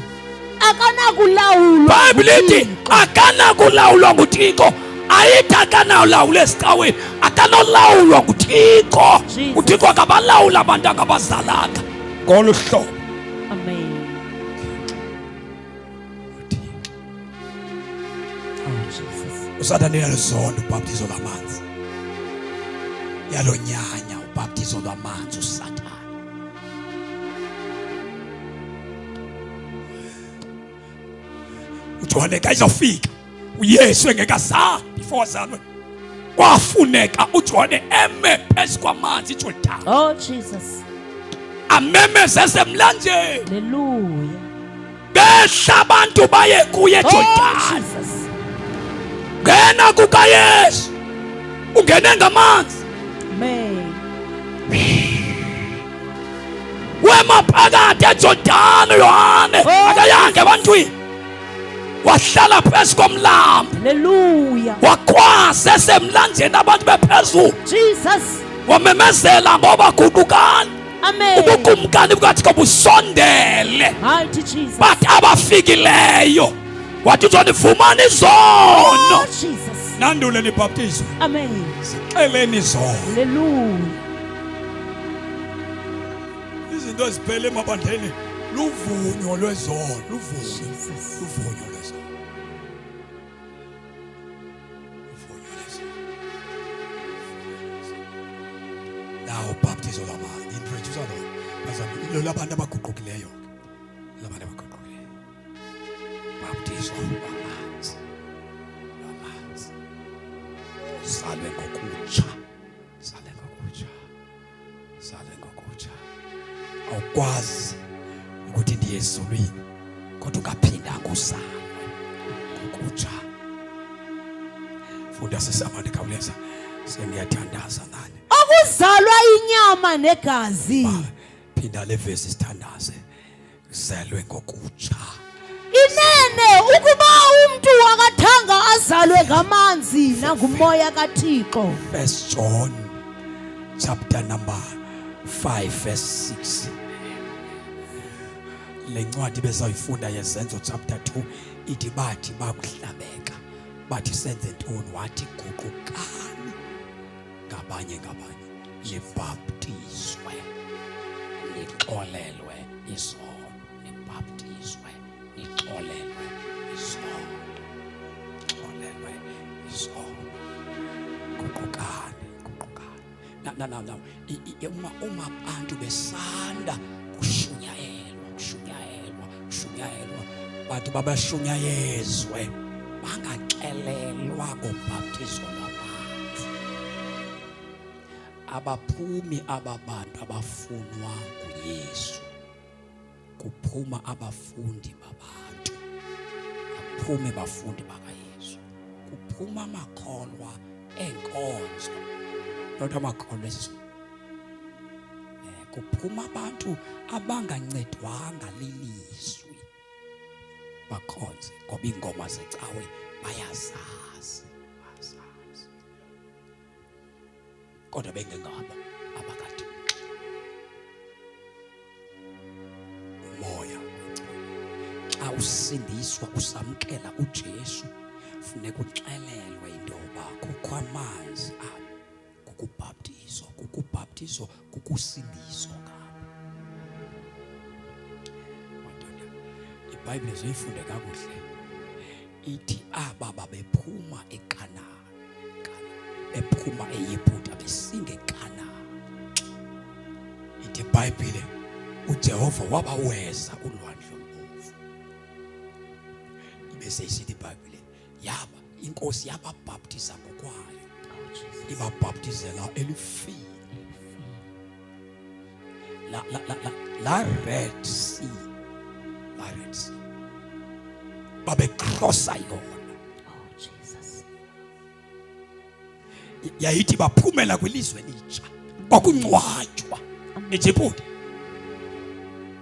Akanakulawulwa. Bhayibhile ithi akanakulawulwa nguThixo. Ayithi akanawulawula esicaweni, akanolawulwa nguThixo. Jesus. UThixo akabalawula abantu angabazalanga ngolu hlobo. Amen. UThixo. Oh Jesus. USathane uyaluzonda ubhaptizo lwamanzi, uyalonyanya ubhaptizo lwamanzi uSathane. uJohane xa izawufika uYesu engekazalwa, before azalwe, kwafuneka uJohane eme phezu kwamanzi iJordan. Oh Jesus. Amemeze esemlanjeni. Hallelujah. Behla abantu baye kuye Oh eJordan. Jesus. Ngena kukaYesu, ungene ngamanzi. Amen. Wema phakathi eJordan uYohane, Oh. akayanga ebantwini, wahlala phezu komlambo. Hallelujah. Wakhwaza esemlanjeni abantu bephezulu. Jesus. Wamemezela ngoba guqukani, Amen. ubukumkani bukaThixo busondele. Mighty Jesus. Bathi abafikileyo, wathi uJohn, vumani izono, Oh Jesus. nandule nibhaptizwe. Amen. Zixeleni izono. Hallelujah. Izinto eziphele emabandleni luvunyo lwezono, luvunyo. Jesus. Luvunyo lwezono, luvunyo lwezono. Now ubhaptizo lwamanzi introduce lona bazalwane, lo labantu abaguqukileyo ke, labantu abaguqukileyo, bhaptizo lwamanzi, lwamanzi, uzalwe ngokutsha, zalwe ngokutsha, zalwe ngokutsha. Awukwazi ukuthi ndiye ezulwini kodwa ungaphindanga uzalwe ngokutsha. Funda sisamane, khawuleza, sengiyathandaza nani. Okuzalwa inyama negazi. Phinda le vesi sithandaze. Zelwe ngokutsha. Inene ukuba umntu akathanga azalwe ngamanzi nangumoya kaThixo. First John chapter number 5 verse 6. Le ncwadi besayifunda yeZenzo chapter 2 ithi bathi bakuhlabeka, bathi senze ntoni, wathi guqukani ngabanye ngabanye, nibhaptizwe, nixolelwe izono, nibhaptizwe, nixolelwe izono, xolelwe izono. Guqukani, guqukani. Na na na na uma abantu besanda kushunyayelwa, kushunyayelwa, kushunyayelwa, bathi babashunyayezwe bangaxelelwa ngobhaptizo lwamanzi, abaphumi aba bantu abafunwa nguYesu. Kuphuma abafundi babantu, aphume bafundi bakaYesu, kuphuma amakholwa enkonzo, not amakholwa esiZulu. Kuphuma abantu abangancedwanga lilizwi bakhonze, ngoba iingoma zecawe bayazazi, bayazazi, kodwa bengengabo abakaThixo. Umoya xa usindiswa usamkela uJesu, funeka uxelelwe into yoba kukho amanzi apha, kukubhaptizo, kukubhaptizo, kukusindiswa ngapha. Madoda, iBhayibhile zoyifunde kakuhle, ithi aba babephuma eKanani, bephuma eYiputa besinge eKanani. Ithi iBhayibhile uJehova wabaweza ulwandle olubovu. Ibe seyisithi iBhayibhile yaba inkosi yababhaptiza ngokwayo, ibabhaptizela elifini. La la la la la Red Sea, la Red Sea. Babekrosa yona. Oh Jesus. Yayithi baphumela kwilizwe elitsha. Kwakungcwatywa eJiputa.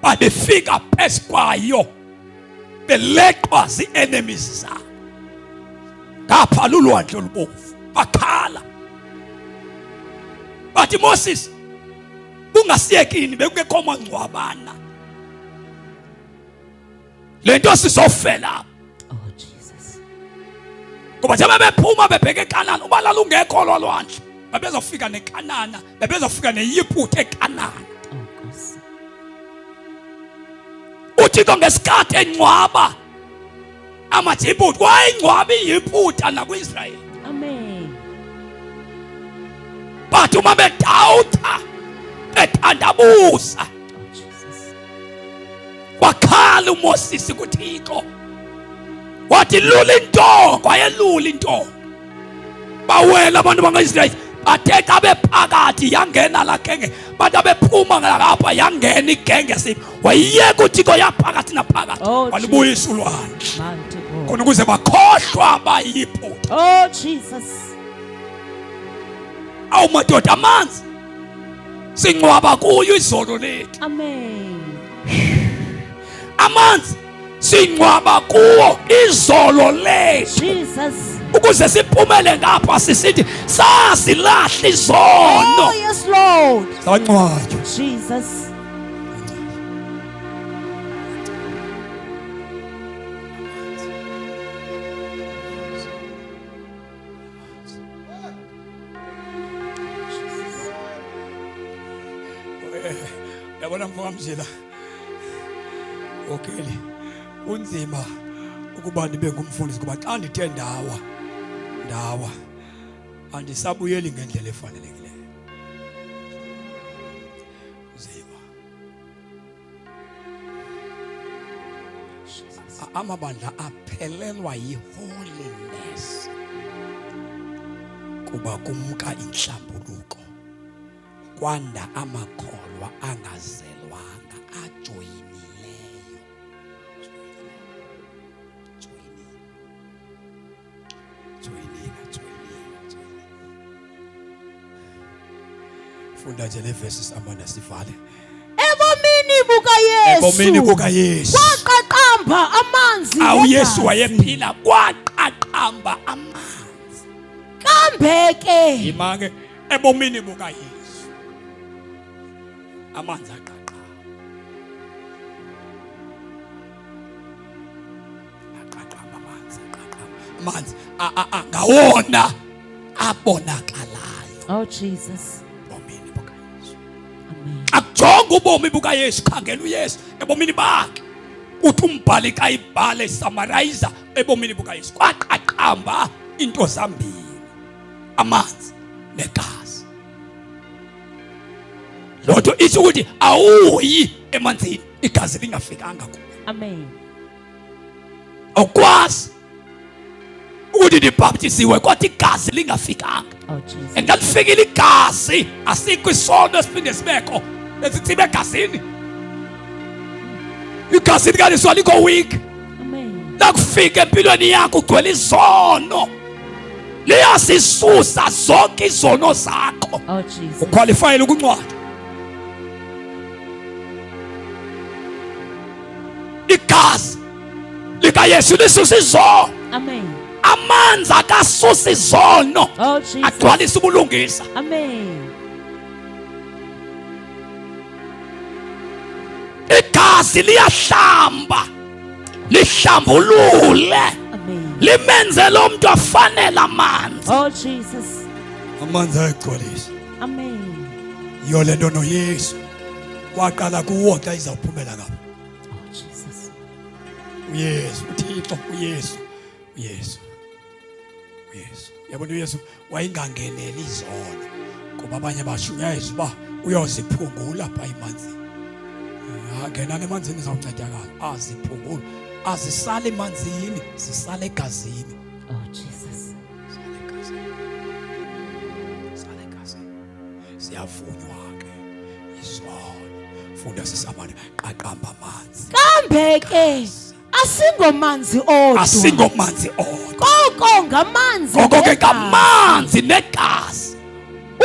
Babefika phezu kwayo beleqwa zii-enemies zabo. Ngapha lulwandle olubomvu bakhala. Bathi Moses bungasiyekini bekungekho mangcwabana. Le nto sizofela. Oh Jesus. Ngoba njengoba bephuma bebheke eKanana, uba lalungekho lolwandle, babezofika neKanana, babezofika neYiputa eKanana. Oh Nkosi. UThixo ngesikhathi engcwaba amaJiputa, wayengcwaba iYiputa nakwiIsrayeli. Amen. But uma bedawutha bethandabuza, Oh Jesus. wakhala uMoses kuThixo wathi lula intonga, wayelula intonga. Bawela abantu bakaIsrayeli, bathe xa bephakathi yangena la genge, bathi abephuma ngapha yangena igenge siphi, wayiyeka uThixo yaphakathi naphakathi. Oh, walubuyisa ulwandle Mighty God. khona ukuze bakhohlwa abayiphutha. Oh Jesus. Awu madoda, amanzi singcwaba kuyo izolo lethu. Amen. Amanzi singcwaba kuwo izolo lethu. Jesus. Ukuze siphumele ngapha sisithi sasilahla izono. Oh yes Lord. Sangcwatywa. Jesus. Yabona mfo kaMzila, okay, kunzima ukuba ndibe ngumfundisi kuba xa ndithe ndawa andisabuyeli ngendlela efanelekileyo. Nzima. Amabandla aphelelwa yiholiness kuba kumka inhlambuluko, kwanda amakholwa angazelwanga ajoyinileyo. Joyinile, joyinile, joyinile, joyinile. Funda nje le verse Amanda sivale. Ebomini bukaYesu. Ebomini bukaYesu. Kwaqaqamba amanzi. Awu Yesu negazi. wayephila, kwaqaqamba amanzi. Kambe ke. Yima ke, ebomini bukaYesu. Amanzi aqaqamba. Aqaqamba amanzi, aqaqamba. Amanzi ngawona abonakalayo. Oh Jesus. Ebomini bukaYesu. Amen. Akujonga ubomi bukaYesu, khangela uYesu ebomini bakhe. Uthi umbhali xa ibhale summarize ebomini bukaYesu, kwaqaqamba into zambini, amanzi negazi. Loo nto ithi ukuthi awuyi emanzini igazi lingafikanga kuwe. Amen. Awukwazi ukuthi ndibhaptiziwe kodwa igazi lingafikanga. Oh Jesus. And lalifikile igazi, asikho isono esiphinde sibekho esitsibe egazini. Igazi likaYesu alikho weak. Amen. Lakufika empilweni yakho ugcwele izono, liyasisusa zonke izono zakho. Oh Jesus. Uqualifyele ukuncwada. Igazi likaYesu lisusa izono. Amen. Amanzi akasusa izono. Oh Jesus. Agcwalisa ubulungisa. Amen. Igazi liyahlamba, lihlambulule. Amen. Limenze lo muntu afanele amanzi. Oh Jesus. Amanzi ayagcwalisa. Amen. Yiyo le nto noYesu waqala kuwo xa izawuphumela ngapha. Oh Jesus. uYesu, uThixo, uYesu, uYesu, uYesu. Yabona uYesu wayengangeneli izono kuba abanye bashunyayezwa uba uyoziphungula pha emanzini. Ngenani emanzini zawuncedakala. Aziphungula, azisali emanzini, zisale egazini. Oh Jesus. Sale egazini. Sale egazini. Siyavunywa ke izono. Funda sisamane, qaqamba amanzi. Kambe ke Asingomanzi odwa. Asingomanzi odwa. Koko ngamanzi. Koko ke negazi. ngamanzi negazi.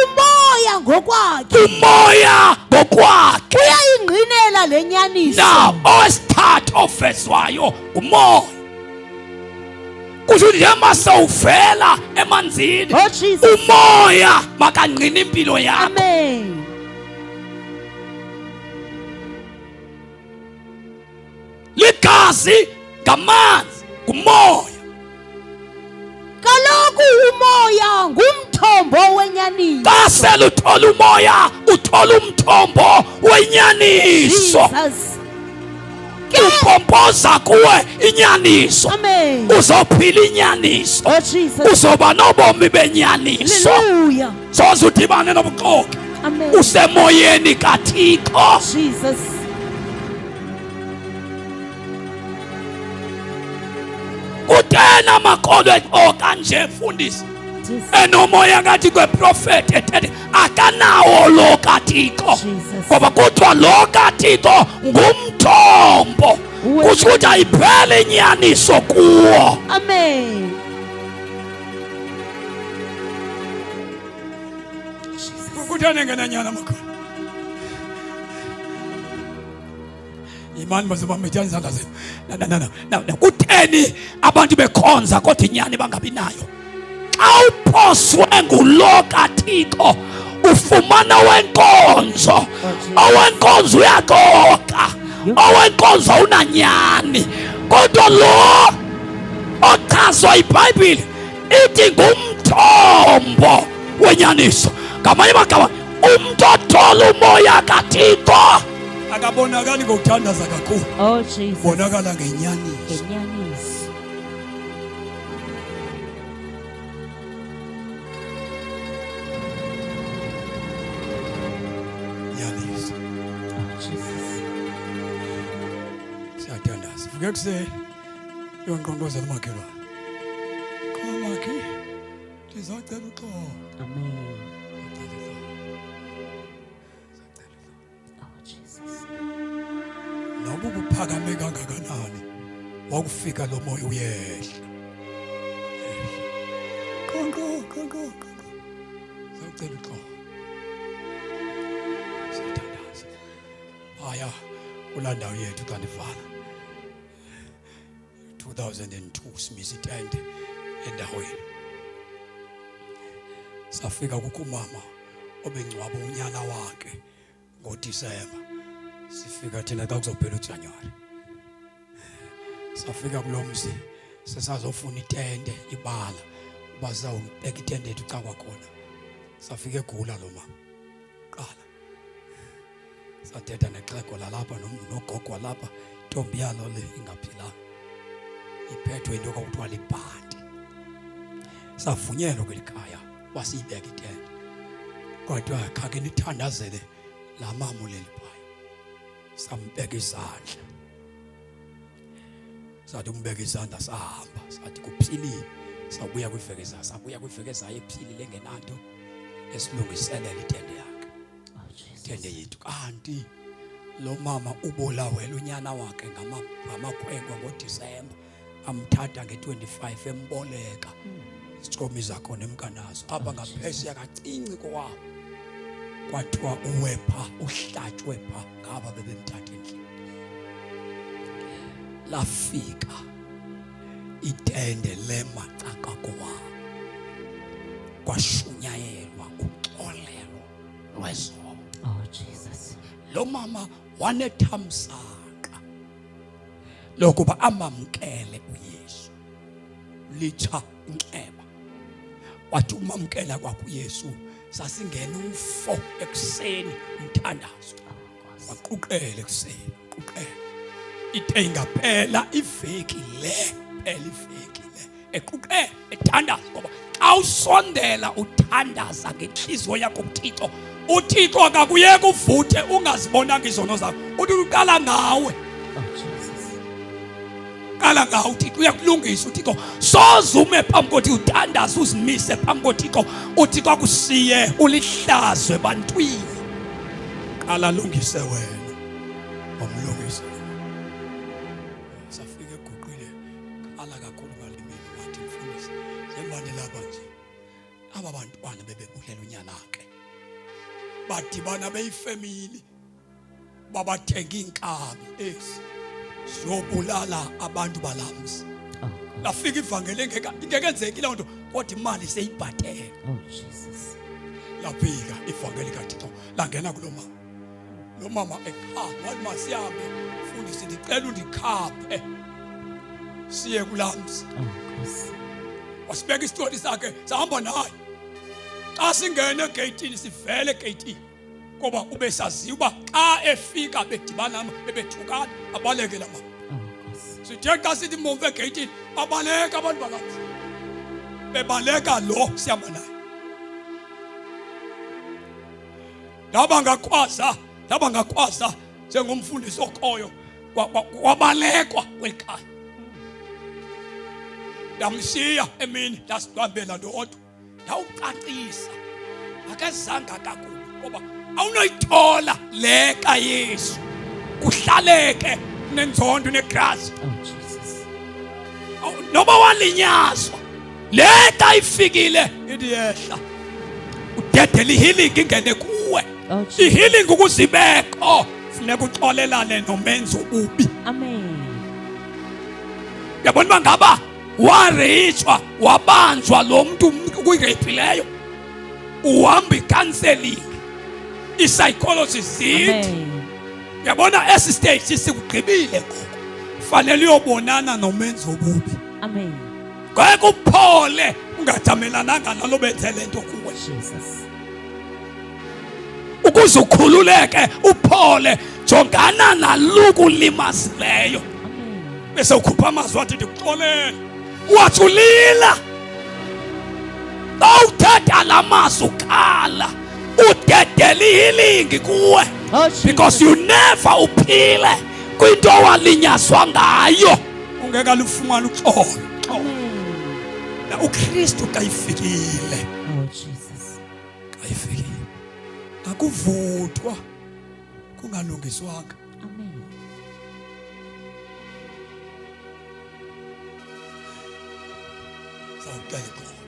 Umoya ngokwakhe. Umoya ngokwakhe. Uyayingqinela le nyaniso. Now owesithathu ovezwayo ngumoya. Kusho ukuthi njengoba sewuvela emanzini Oh Jesus. umoya makangqine impilo yakho. Amen. Ligazi ngamanzi ngumoya. Kaloku umoya ngumthombo wenyaniso. Xa sele uthola umoya uthola umthombo wenyaniso. Jesus. Umpompoza kuwe inyaniso. Amen. Uzophila inyaniso. Oh Jesus. Uzoba nobomi benyaniso. Hallelujah. Soze udibane nobuxoki. Amen. Usemoyeni kaThixo. Jesus. Kutheni amakholwa exoka nje mfundisi? Jesus. Enomoya ngathi kweprofeti ethethe akanawo lo kaThixo. Jesus. Ngoba kuthiwa lo kaThixo ngumthombo. Kusho ukuthi ayiphele inyaniso kuwo. Amen. Kutheni engenanyana amakhona? Imani bazobambethana izandla zenu. Na na na na. Kutheni abantu bekhonza kodwa inyani bangabi nayo? Xa uphoswe ngulo kaThixo ufumana wenkonzo. Owenkonzo uyaxoka. Owenkonzo unanyani. Kodwa lo ochazwa iBhayibhile ithi ngumthombo wenyaniso. Ngamanye amagama umntu othola umoya kaThixo akabonakali ngokuthandaza kakhulu. Oh Jesus. Bonakala ngenyaniso. Ngenyaniso. Nyaniso. Oh Jesus. Siyathandaza. Vuke kuseni. Yonqonqozela umakhelwane. Qho makhi. Ndizocela uxolo. Amen. Ndizocela uxolo. Ndizocela uxolo. Oh Jesus. Noba ubuphakame kangakanani wakufika lo moya uyehla. Qonqo qonqo qonqo. Sawucela uxolo. Siyathandaza. Haya kulaa ndawo yethu xa ndivala. 2002 simisa itente endaweni. Safika kukho umama obengcwaba unyana wakhe ngoDisemba. Sifika thina xa kuzophela uJanuary. Safika kulo mzi sisazofuna itente ibala uba sizawubeka itente yethu xa kwakhona. Safika egula lo mama. Qala. Sathetha nexhego lalapha nogogo walapha, intombi yalo le ingaphilanga. Iphethwe into kwakuthiwa libhanti. Savunyelwa kweli khaya wasiyibeka itente. Kodwa khake nithandazele laa mama uleli phaya. Sambeka izandla. Sathi umbeka izandla sahamba, sathi kuphilile. Sabuya kwiveki ezayo, sabuya kwiveki ezayo ephilile engenanto, esilungiselela itente yakhe. Oh Jesus. Itente yethu. Kanti lo mama ubulawela unyana wakhe ngamakhwenkwe ngoDisemba, amthatha nge-25 emboleka. Isitshomi zakhona emkanazo. Apha ngaphesheya kacinci kowabo. Kwathiwa uwe pha, uhlatywe pha ngaba bebemthatha endlini. Lafika itende lema caka kowabo. Kwashunyayelwa uxolelo lwezono. Oh Jesus. Lo mama wanethamsanqa lokuba amamkele uYesu. Litsha inxeba. Wathi umamkela kwakhe uYesu, sasingena ufo ekuseni umthandazo. Waquqela ekuseni, quqela. Ithe ingaphela iveki le, phela iveki le. Equqela ethandaza ngoba xa usondela uthandaza ngentliziyo yakho kuThixo. uThixo akakuyeka uvuthe ungazibonanga izono zakho. Uthi uqala ngawe. Oh Jesus. Qala ngawe uThixo uyakulungisa uThixo. Soze ume phambi koThixo uthandaze uzimise phambi koThixo. uThixo akusiye ulihlazo ebantwini. Qala lungise wena. Wamlungisa. Safika eguqile. Aba bantwana bebebulela unyana ke badibana beyifemili, babathenga iinkabi ezi ziyobulala abantu balamzi. Oh, God. Lafika ivangeli ingekenzeki loo nto, kodwa imali seyibhatele. Oh, Jesus. Lafika ivangeli kaThixo langena kulo mama. Lo mama ekhala wathi, masihambe mfundisi, ndicela undikhaphe siye kulaa mzi. Oh, Nkosi. Wasibeka isitori sakhe, sahamba naye. Xa singena egeyitini, sivele egeyitini, ngoba ubesaziwa uba xa efika bedibana bebethukana abaleke la mama. Oh, Nkosi. Sithe xa sithi momvu egeyitini, babaleka abantu bakamzi, bebaleka lo sihamba naye. Ndaba ngakhwaza njengomfundisi okhoyo, kwabalekwa kweli khaya. Ndamshiya emini, ndasihambela ndodwa, ndawucacisa akezanga kakubi, ngoba awunoyithola le kaYesu kuhlaleke nenzondo negrasi. Oh, Jesus. Noba walinyazwa, le xa ifikile ithi yehla, udedela ihealing ingene kuwe. Oh, Jesus. Ihealing ukuzibekho funeka uxolelane nomenzi obubi. Amen. Uyabona uba ngaba wareyitshwa, wabanjwa lo mntu ukuyireyipileyo, uhamba icounseling, i-psychology zithi Amen. uyabona esi stage sikugqibile ngoku, fanele uyobonana nomenzi obubi. Amen. Ngeke uphole ungajamelananga nalo benze le nto kuwe. Jesus. Ukuze ukhululeke uphole, jongana nalukulimazileyo. Amen. Bese ukhupha amazwi athi ndikuxolele, wathi ulila. Xa uthetha la mazwi ukhala, udedela ihealing kuwe. Oh, Jesus. Because you never uphile kwinto owalinyazwa ngayo ungeke alufumane uxolo. Amen. Na uKristu xa ifikile, Oh, Jesus. xa ifikile akuvuthwa kungalungiswanga. Amen. Sawucela ixolo.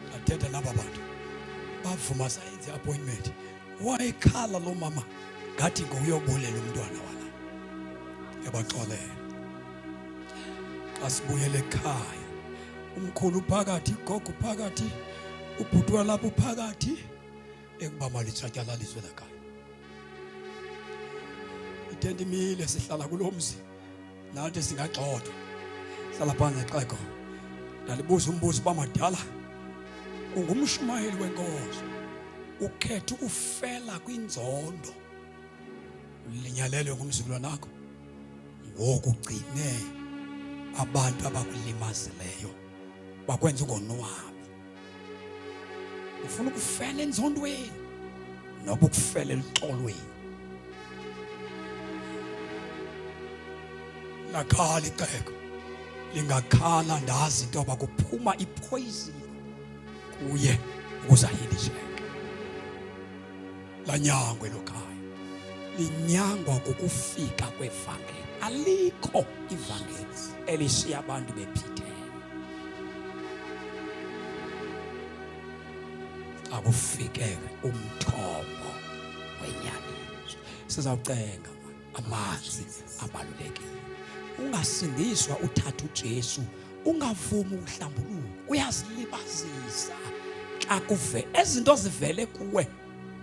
Ndathetha naba bantu, bavuma, sayenze appointment. Wayekhala lo mama ngathi ngokuyobulela umntwana wala. Yabaxolela. Xa sibuyele ekhaya, umkhulu phakathi, igogo phakathi, ubhuti walapho phakathi, ekuba malitshatyalaliswe lakhaya. Itente imile, sihlala kulo mzi nathi singagxothwa. Hlala phansi xego. Ndalibuza umbuzo uba madala, ungumshumayeli wenkonzo, ukhetha ukufela kwinzondo, ulinyalelwe ngumzukulwana wakho, ngoku ugcine abantu abakulimazileyo bakwenza ungonwabi. Ufuna ukufela enzondweni noba ukufela eluxolweni? Lakhala ixhego, lingakhala ndazi into yoba kuphuma ipoison kuye ukuze ahilisheke. Lanyangwe lo khaya, linyangwa ngokufika kwevangeli. Alikho ivangeli elishiya abantu bephithene. Akufike umthombo wenyaniso. Sizawucenga amanzi abalulekile. Ungasindiswa uthatha uJesu ungavumi ukuhlambuluka, uyazilibazisa. Xa kuve ezinto zivele kuwe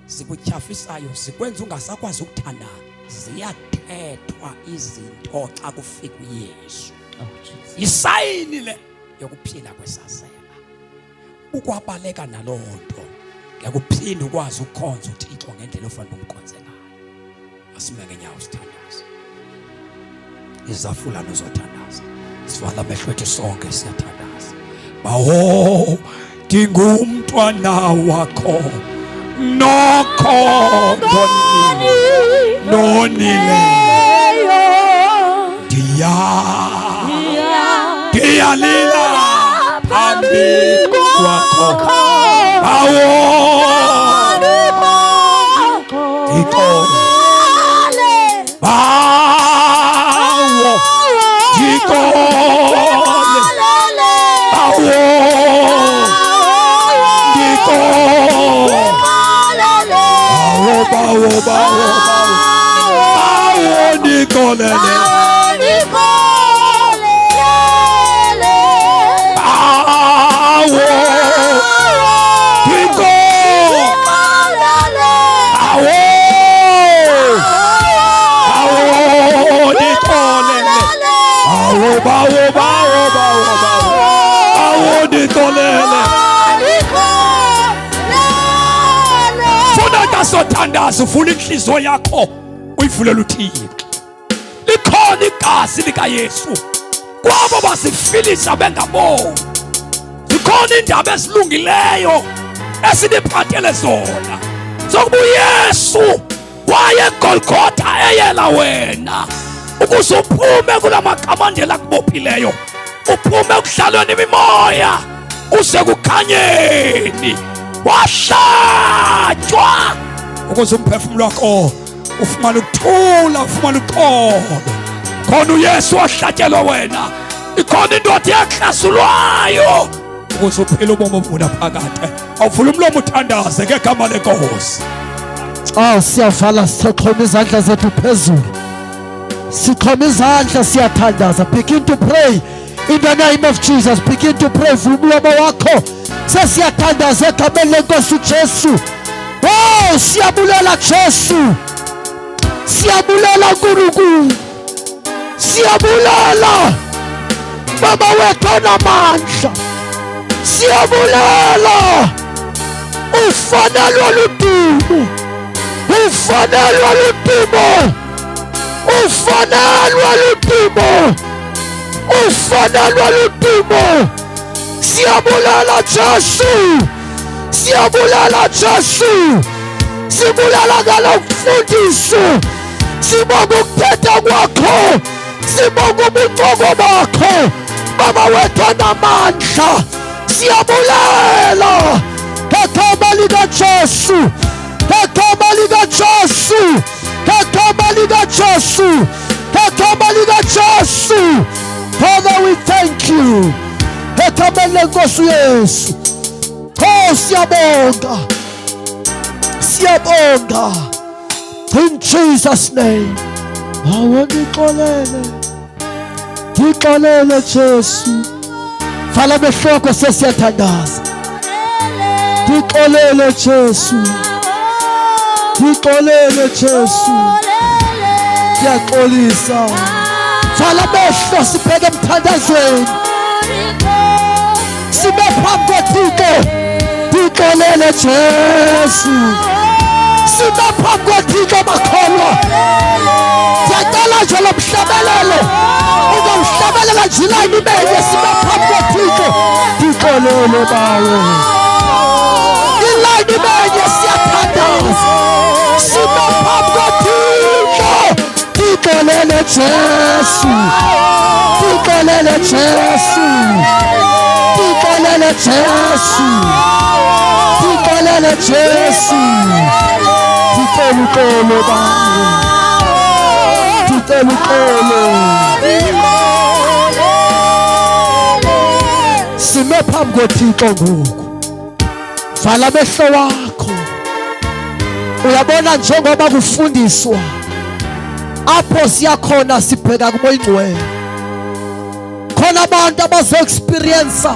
zikutyhafisayo, zikwenza ungasakwazi ukuthandana, ziyathethwa izinto xa kufika uYesu. Oh, Jesus. Yisayini le yokuphila kwesazela. Ukwabaleka naloo nto, ngeke uphinde ukwazi ukukhonza uThixo ngendlela ofanele umkhonze ngayo. Asime ngenyawo sithandaze. Izafulana uzothandaza. Sivala amehlo ethu sonke, siyathandaza. Bawo, ndingumntwana wakho, nokho ndonile, ndiyalila phambi kwakho. Bawo, ndixole. Bawo, ndixole. Bawo. Thixo. Bawo, bawo, bawo, bawo. Bawo ndixolele. Bawo. Thixo. Bawo. Bawo ndixolele. Bawo, bawo, bawo, bawo, bawo. Bawo ndixolele. Funa xa sothandaza uvula inhliziyo yakho uyivulela uThixo. Likhona igazi likaYesu kwabo basifilisa bengaboni. Zikhona iindaba ezilungileyo esiniphathele zona zokuba uYesu wayeGolgotha eyela wena ukuze uphume kula makhamandela akubophileyo, uphume ekudlalweni imimoya uze kukhanyeni. Wahlatywa ukuze umphefumlo wakho ufumane ukuthula, ufumane uxolo. Khona uYesu wahlatyelwa wena, ikhona indoda eyahlasulwayo ukuze uphile ubomi obungunaphakade. Awuvula umlomo uthandaze ngegama lenkosi. Xa siyavala sixhoma izandla zethu phezulu. Sixhoma izandla siyathandaza. Begin to pray in the name of Jesus. Begin to pray. Vula umlomo wakho. Sesiyathandaza egameni lenkosi uJesu. Oh, siyabulela Jesu. Siyabulela uNkulunkulu. Siyabulela Baba wethu onamandla. Siyabulela ufanelwe ludumo. Ufanelwe ludumo. Ufanelwe ludumo. Ufanelwe ludumo. Siyabulela Jesu. Siyabulela Jesu. Sibulela ngalo mfundiso. Sibonga ukuthetha kwakho. Sibonga ubuncoko bakho. Baba wethu onamandla. Siyabulela ngegama likaJesu. Ngegama likaJesu. Ngegama likaJesu. Ngegama likaJesu. Father, we thank you. Egameni lenkosi uYesu. Oh, siyabonga. Siyabonga. In Jesus name. Bawo ndixolele. Ndixolele Jesu. Vala amehlo akho sesiyathandaza. Ndixolele Jesu. Ndixolele Jesu. Ndiyaxolisa. Vala amehlo sibheke emthandazweni. Sibe phambi koThixo. Ndixolele Jesu. Sibe phambi koThixo makholwa. Ndiyacela nje lo mhlabelelo. Ungawuhlabelela nje ilayini ibenye sibe phambi koThixo. Ndixolele Bawo. Ilayini ibenye siyathandaza. Sibe phambi koThixo. Ndixolele Jesu. Ndixolele Jesu. Ndixolele Jesu. Ndixolele Jesu. Ndicela uxolo Bawo. Ndicela uxolo. Sime phambi koThixo ngoku. Vala amehlo wakho. Uyabona njengoba kufundiswa apho siyakhona sibheka kuMoya Ingcwele. Khona abantu abazo-experience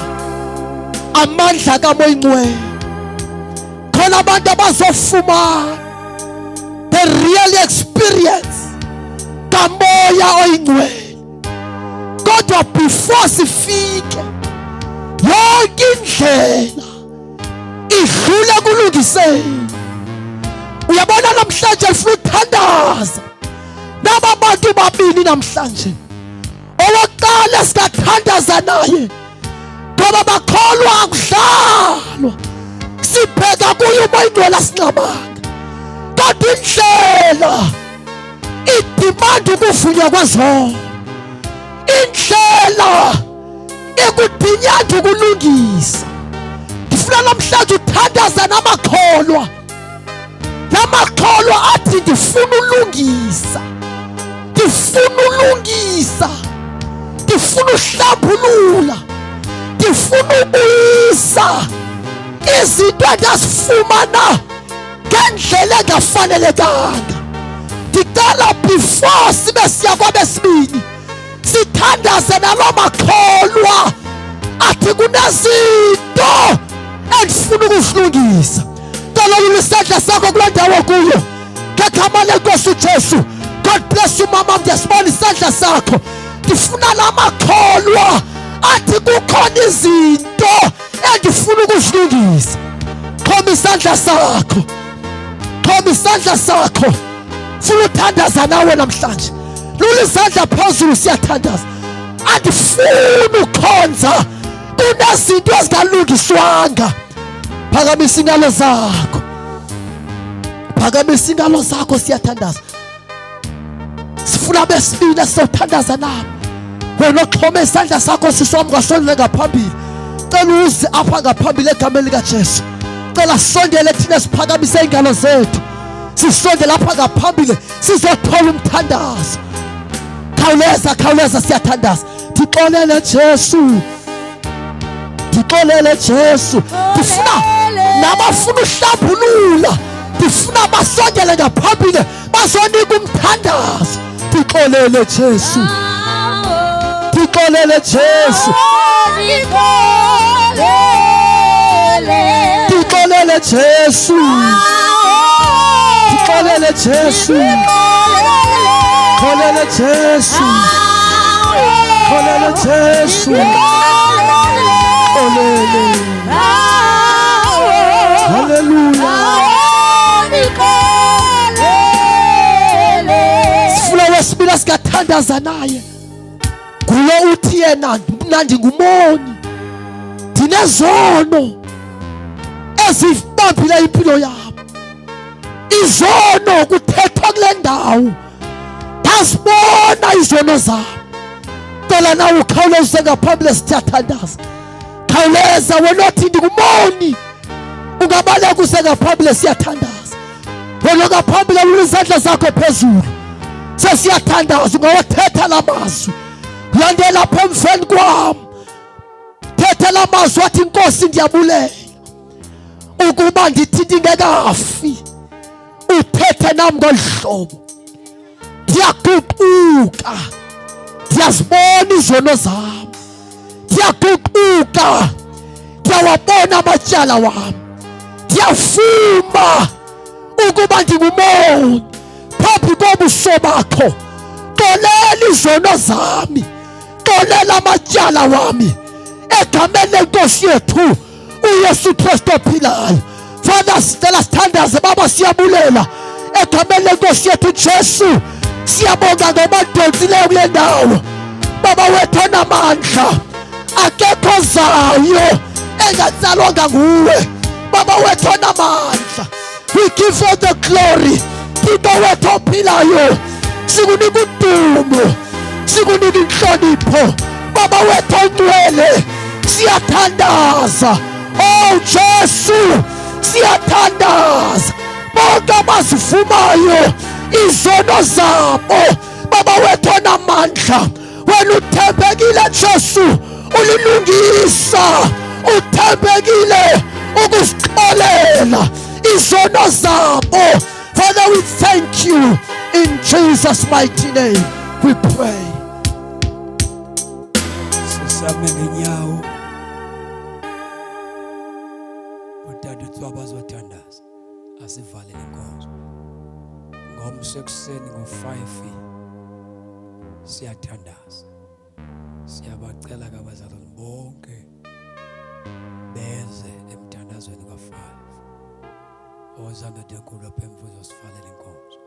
amandla kaMoya Ingcwele. Khona abantu abazofumana the real experience kaMoya Oyingcwele. Kodwa before sifike yonke indlela idlule kulungiseni. Uyabona namhlanje lifuna ukuthandaza naba bantu babini namhlanje. Owokuqala singathandaza naye ngoba bakholwa akudlalwa, sibheka kuye uMoya Ingcwele asinqabanga. Kodwa indlela idimanda ukuvunywa kwezono, indlela ikudinyanda ukulungisa. Ndifuna namhlanje uthandaza namakholwa, namakholwa athi ndifuna ulungisa, ndifuna ulungisa, ndifuna uhlambulula, ndifuna ubuyisa. Izinto endazifumana ngendlela engafanelekanga. Ndicela before sibe siya kwabesibini sithandaze naloo makholwa athi kunezinto endifuna ukuzilungisa. Cela olula isandla sakho kuloo ndawo kuyo ngegama lenkosi uJesu. God bless you mama, ndiyasibona isandla sakho. Ndifuna la makholwa athi kukhona izinto endifuna ukuzilungisa. Xhoma isandla sakho, xhoma isandla sakho. Funa uthandaza nawe namhlanje. Lula izandla phezulu, siyathandaza. Andifuni ukhonza kunezinto ezingalungiswanga. Phakamisa ingalo zakho, phakamisa ingalo zakho, siyathandaza. Sifuna besibini esizothandaza nabo. Wena oxhome isandla sakho sisi wami, ngasondele ngaphambili. Cela uze apha ngaphambili egameni likaJesu. Cela sondele thina siphakamise ingalo zethu, sisondele apha ngaphambili sizothola umthandazo. Khawuleza, khawuleza, siyathandaza. Ndixolele Jesu, ndixolele Jesu. Ndifuna nabafuna uhlambulula, ndifuna basondele ngaphambili bazonika umthandazo. Ndixolele Jesu, ndixolele Jesu, ndixolele Jesu, ndixolele Jesu, xolele Jesu, xolele Jesu, xolele. Haleluya. Sifuna wesibili esingathandaza naye ngulo uthi yena mna ndingumoni, ndinezono ezibambile impilo yam. Izono kuthethwa kule ndawo, ndazibona izono zam. Cela nawe ukhawuleze ngaphambili, siyathandaza. Khawuleza wena othi ndingumoni, ungabaleka use ngaphambili, siyathandaza. Wena ngaphambili lula izandla zakho phezulu, sesiyathandaza. Ungawathetha la mazwi, landela apha emveni kwam, thetha la mazwi athi Nkosi ndiyabulela ukuba ndithi ndingekafi uthethe nam ngolu hlobo. Ndiyaguquka, ndiyazibona izono zam, ndiyaguquka, ndiyawabona amatyala wam, ndiyavuma ukuba ndingumoni phambi kobuso bakho. Xolela izono zami, xolela amatyala wami egameni lenkosi yethu uYesu Kristu ophilayo. Father, sicela sithandaze Baba, siyabulela egameni lenkosi yethu Jesu. Siyabonga ngoba udonsileyo kule ndawo Baba wethu onamandla, akekho zayo engatsalwanga nguwe Baba wethu onamandla. We give you the glory. Thixo wethu ophilayo, sikunika udumo, sikunika inhlonipho Baba wethu ongcwele. Siyathandaza, oh Jesu, siyathandaza bonke abazivumayo izono zabo Baba wethu onamandla. Wena uthembekile Jesu, ulilungisa, uthembekile ukusixolela izono zabo. Father, we thank you. In Jesus mighty name we pray. Sisame ngenyawo, udadewethu abazothandaza, asivale lenkonzo. Ngomso ekuseni ngo-5 siyathandaza. Siyabacela ke abazalwane bonke beze emthandazweni ka-5. Ozandoda enkulu apha emva uzosivalela inkonzo.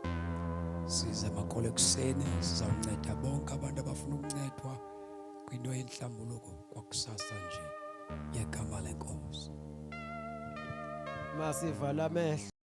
Size makholo ekuseni, sizawunceda bonke abantu abafuna ukuncedwa kwinto yenhlambuluko kwakusasa nje ngegama lenkosi. Masivala amehlo.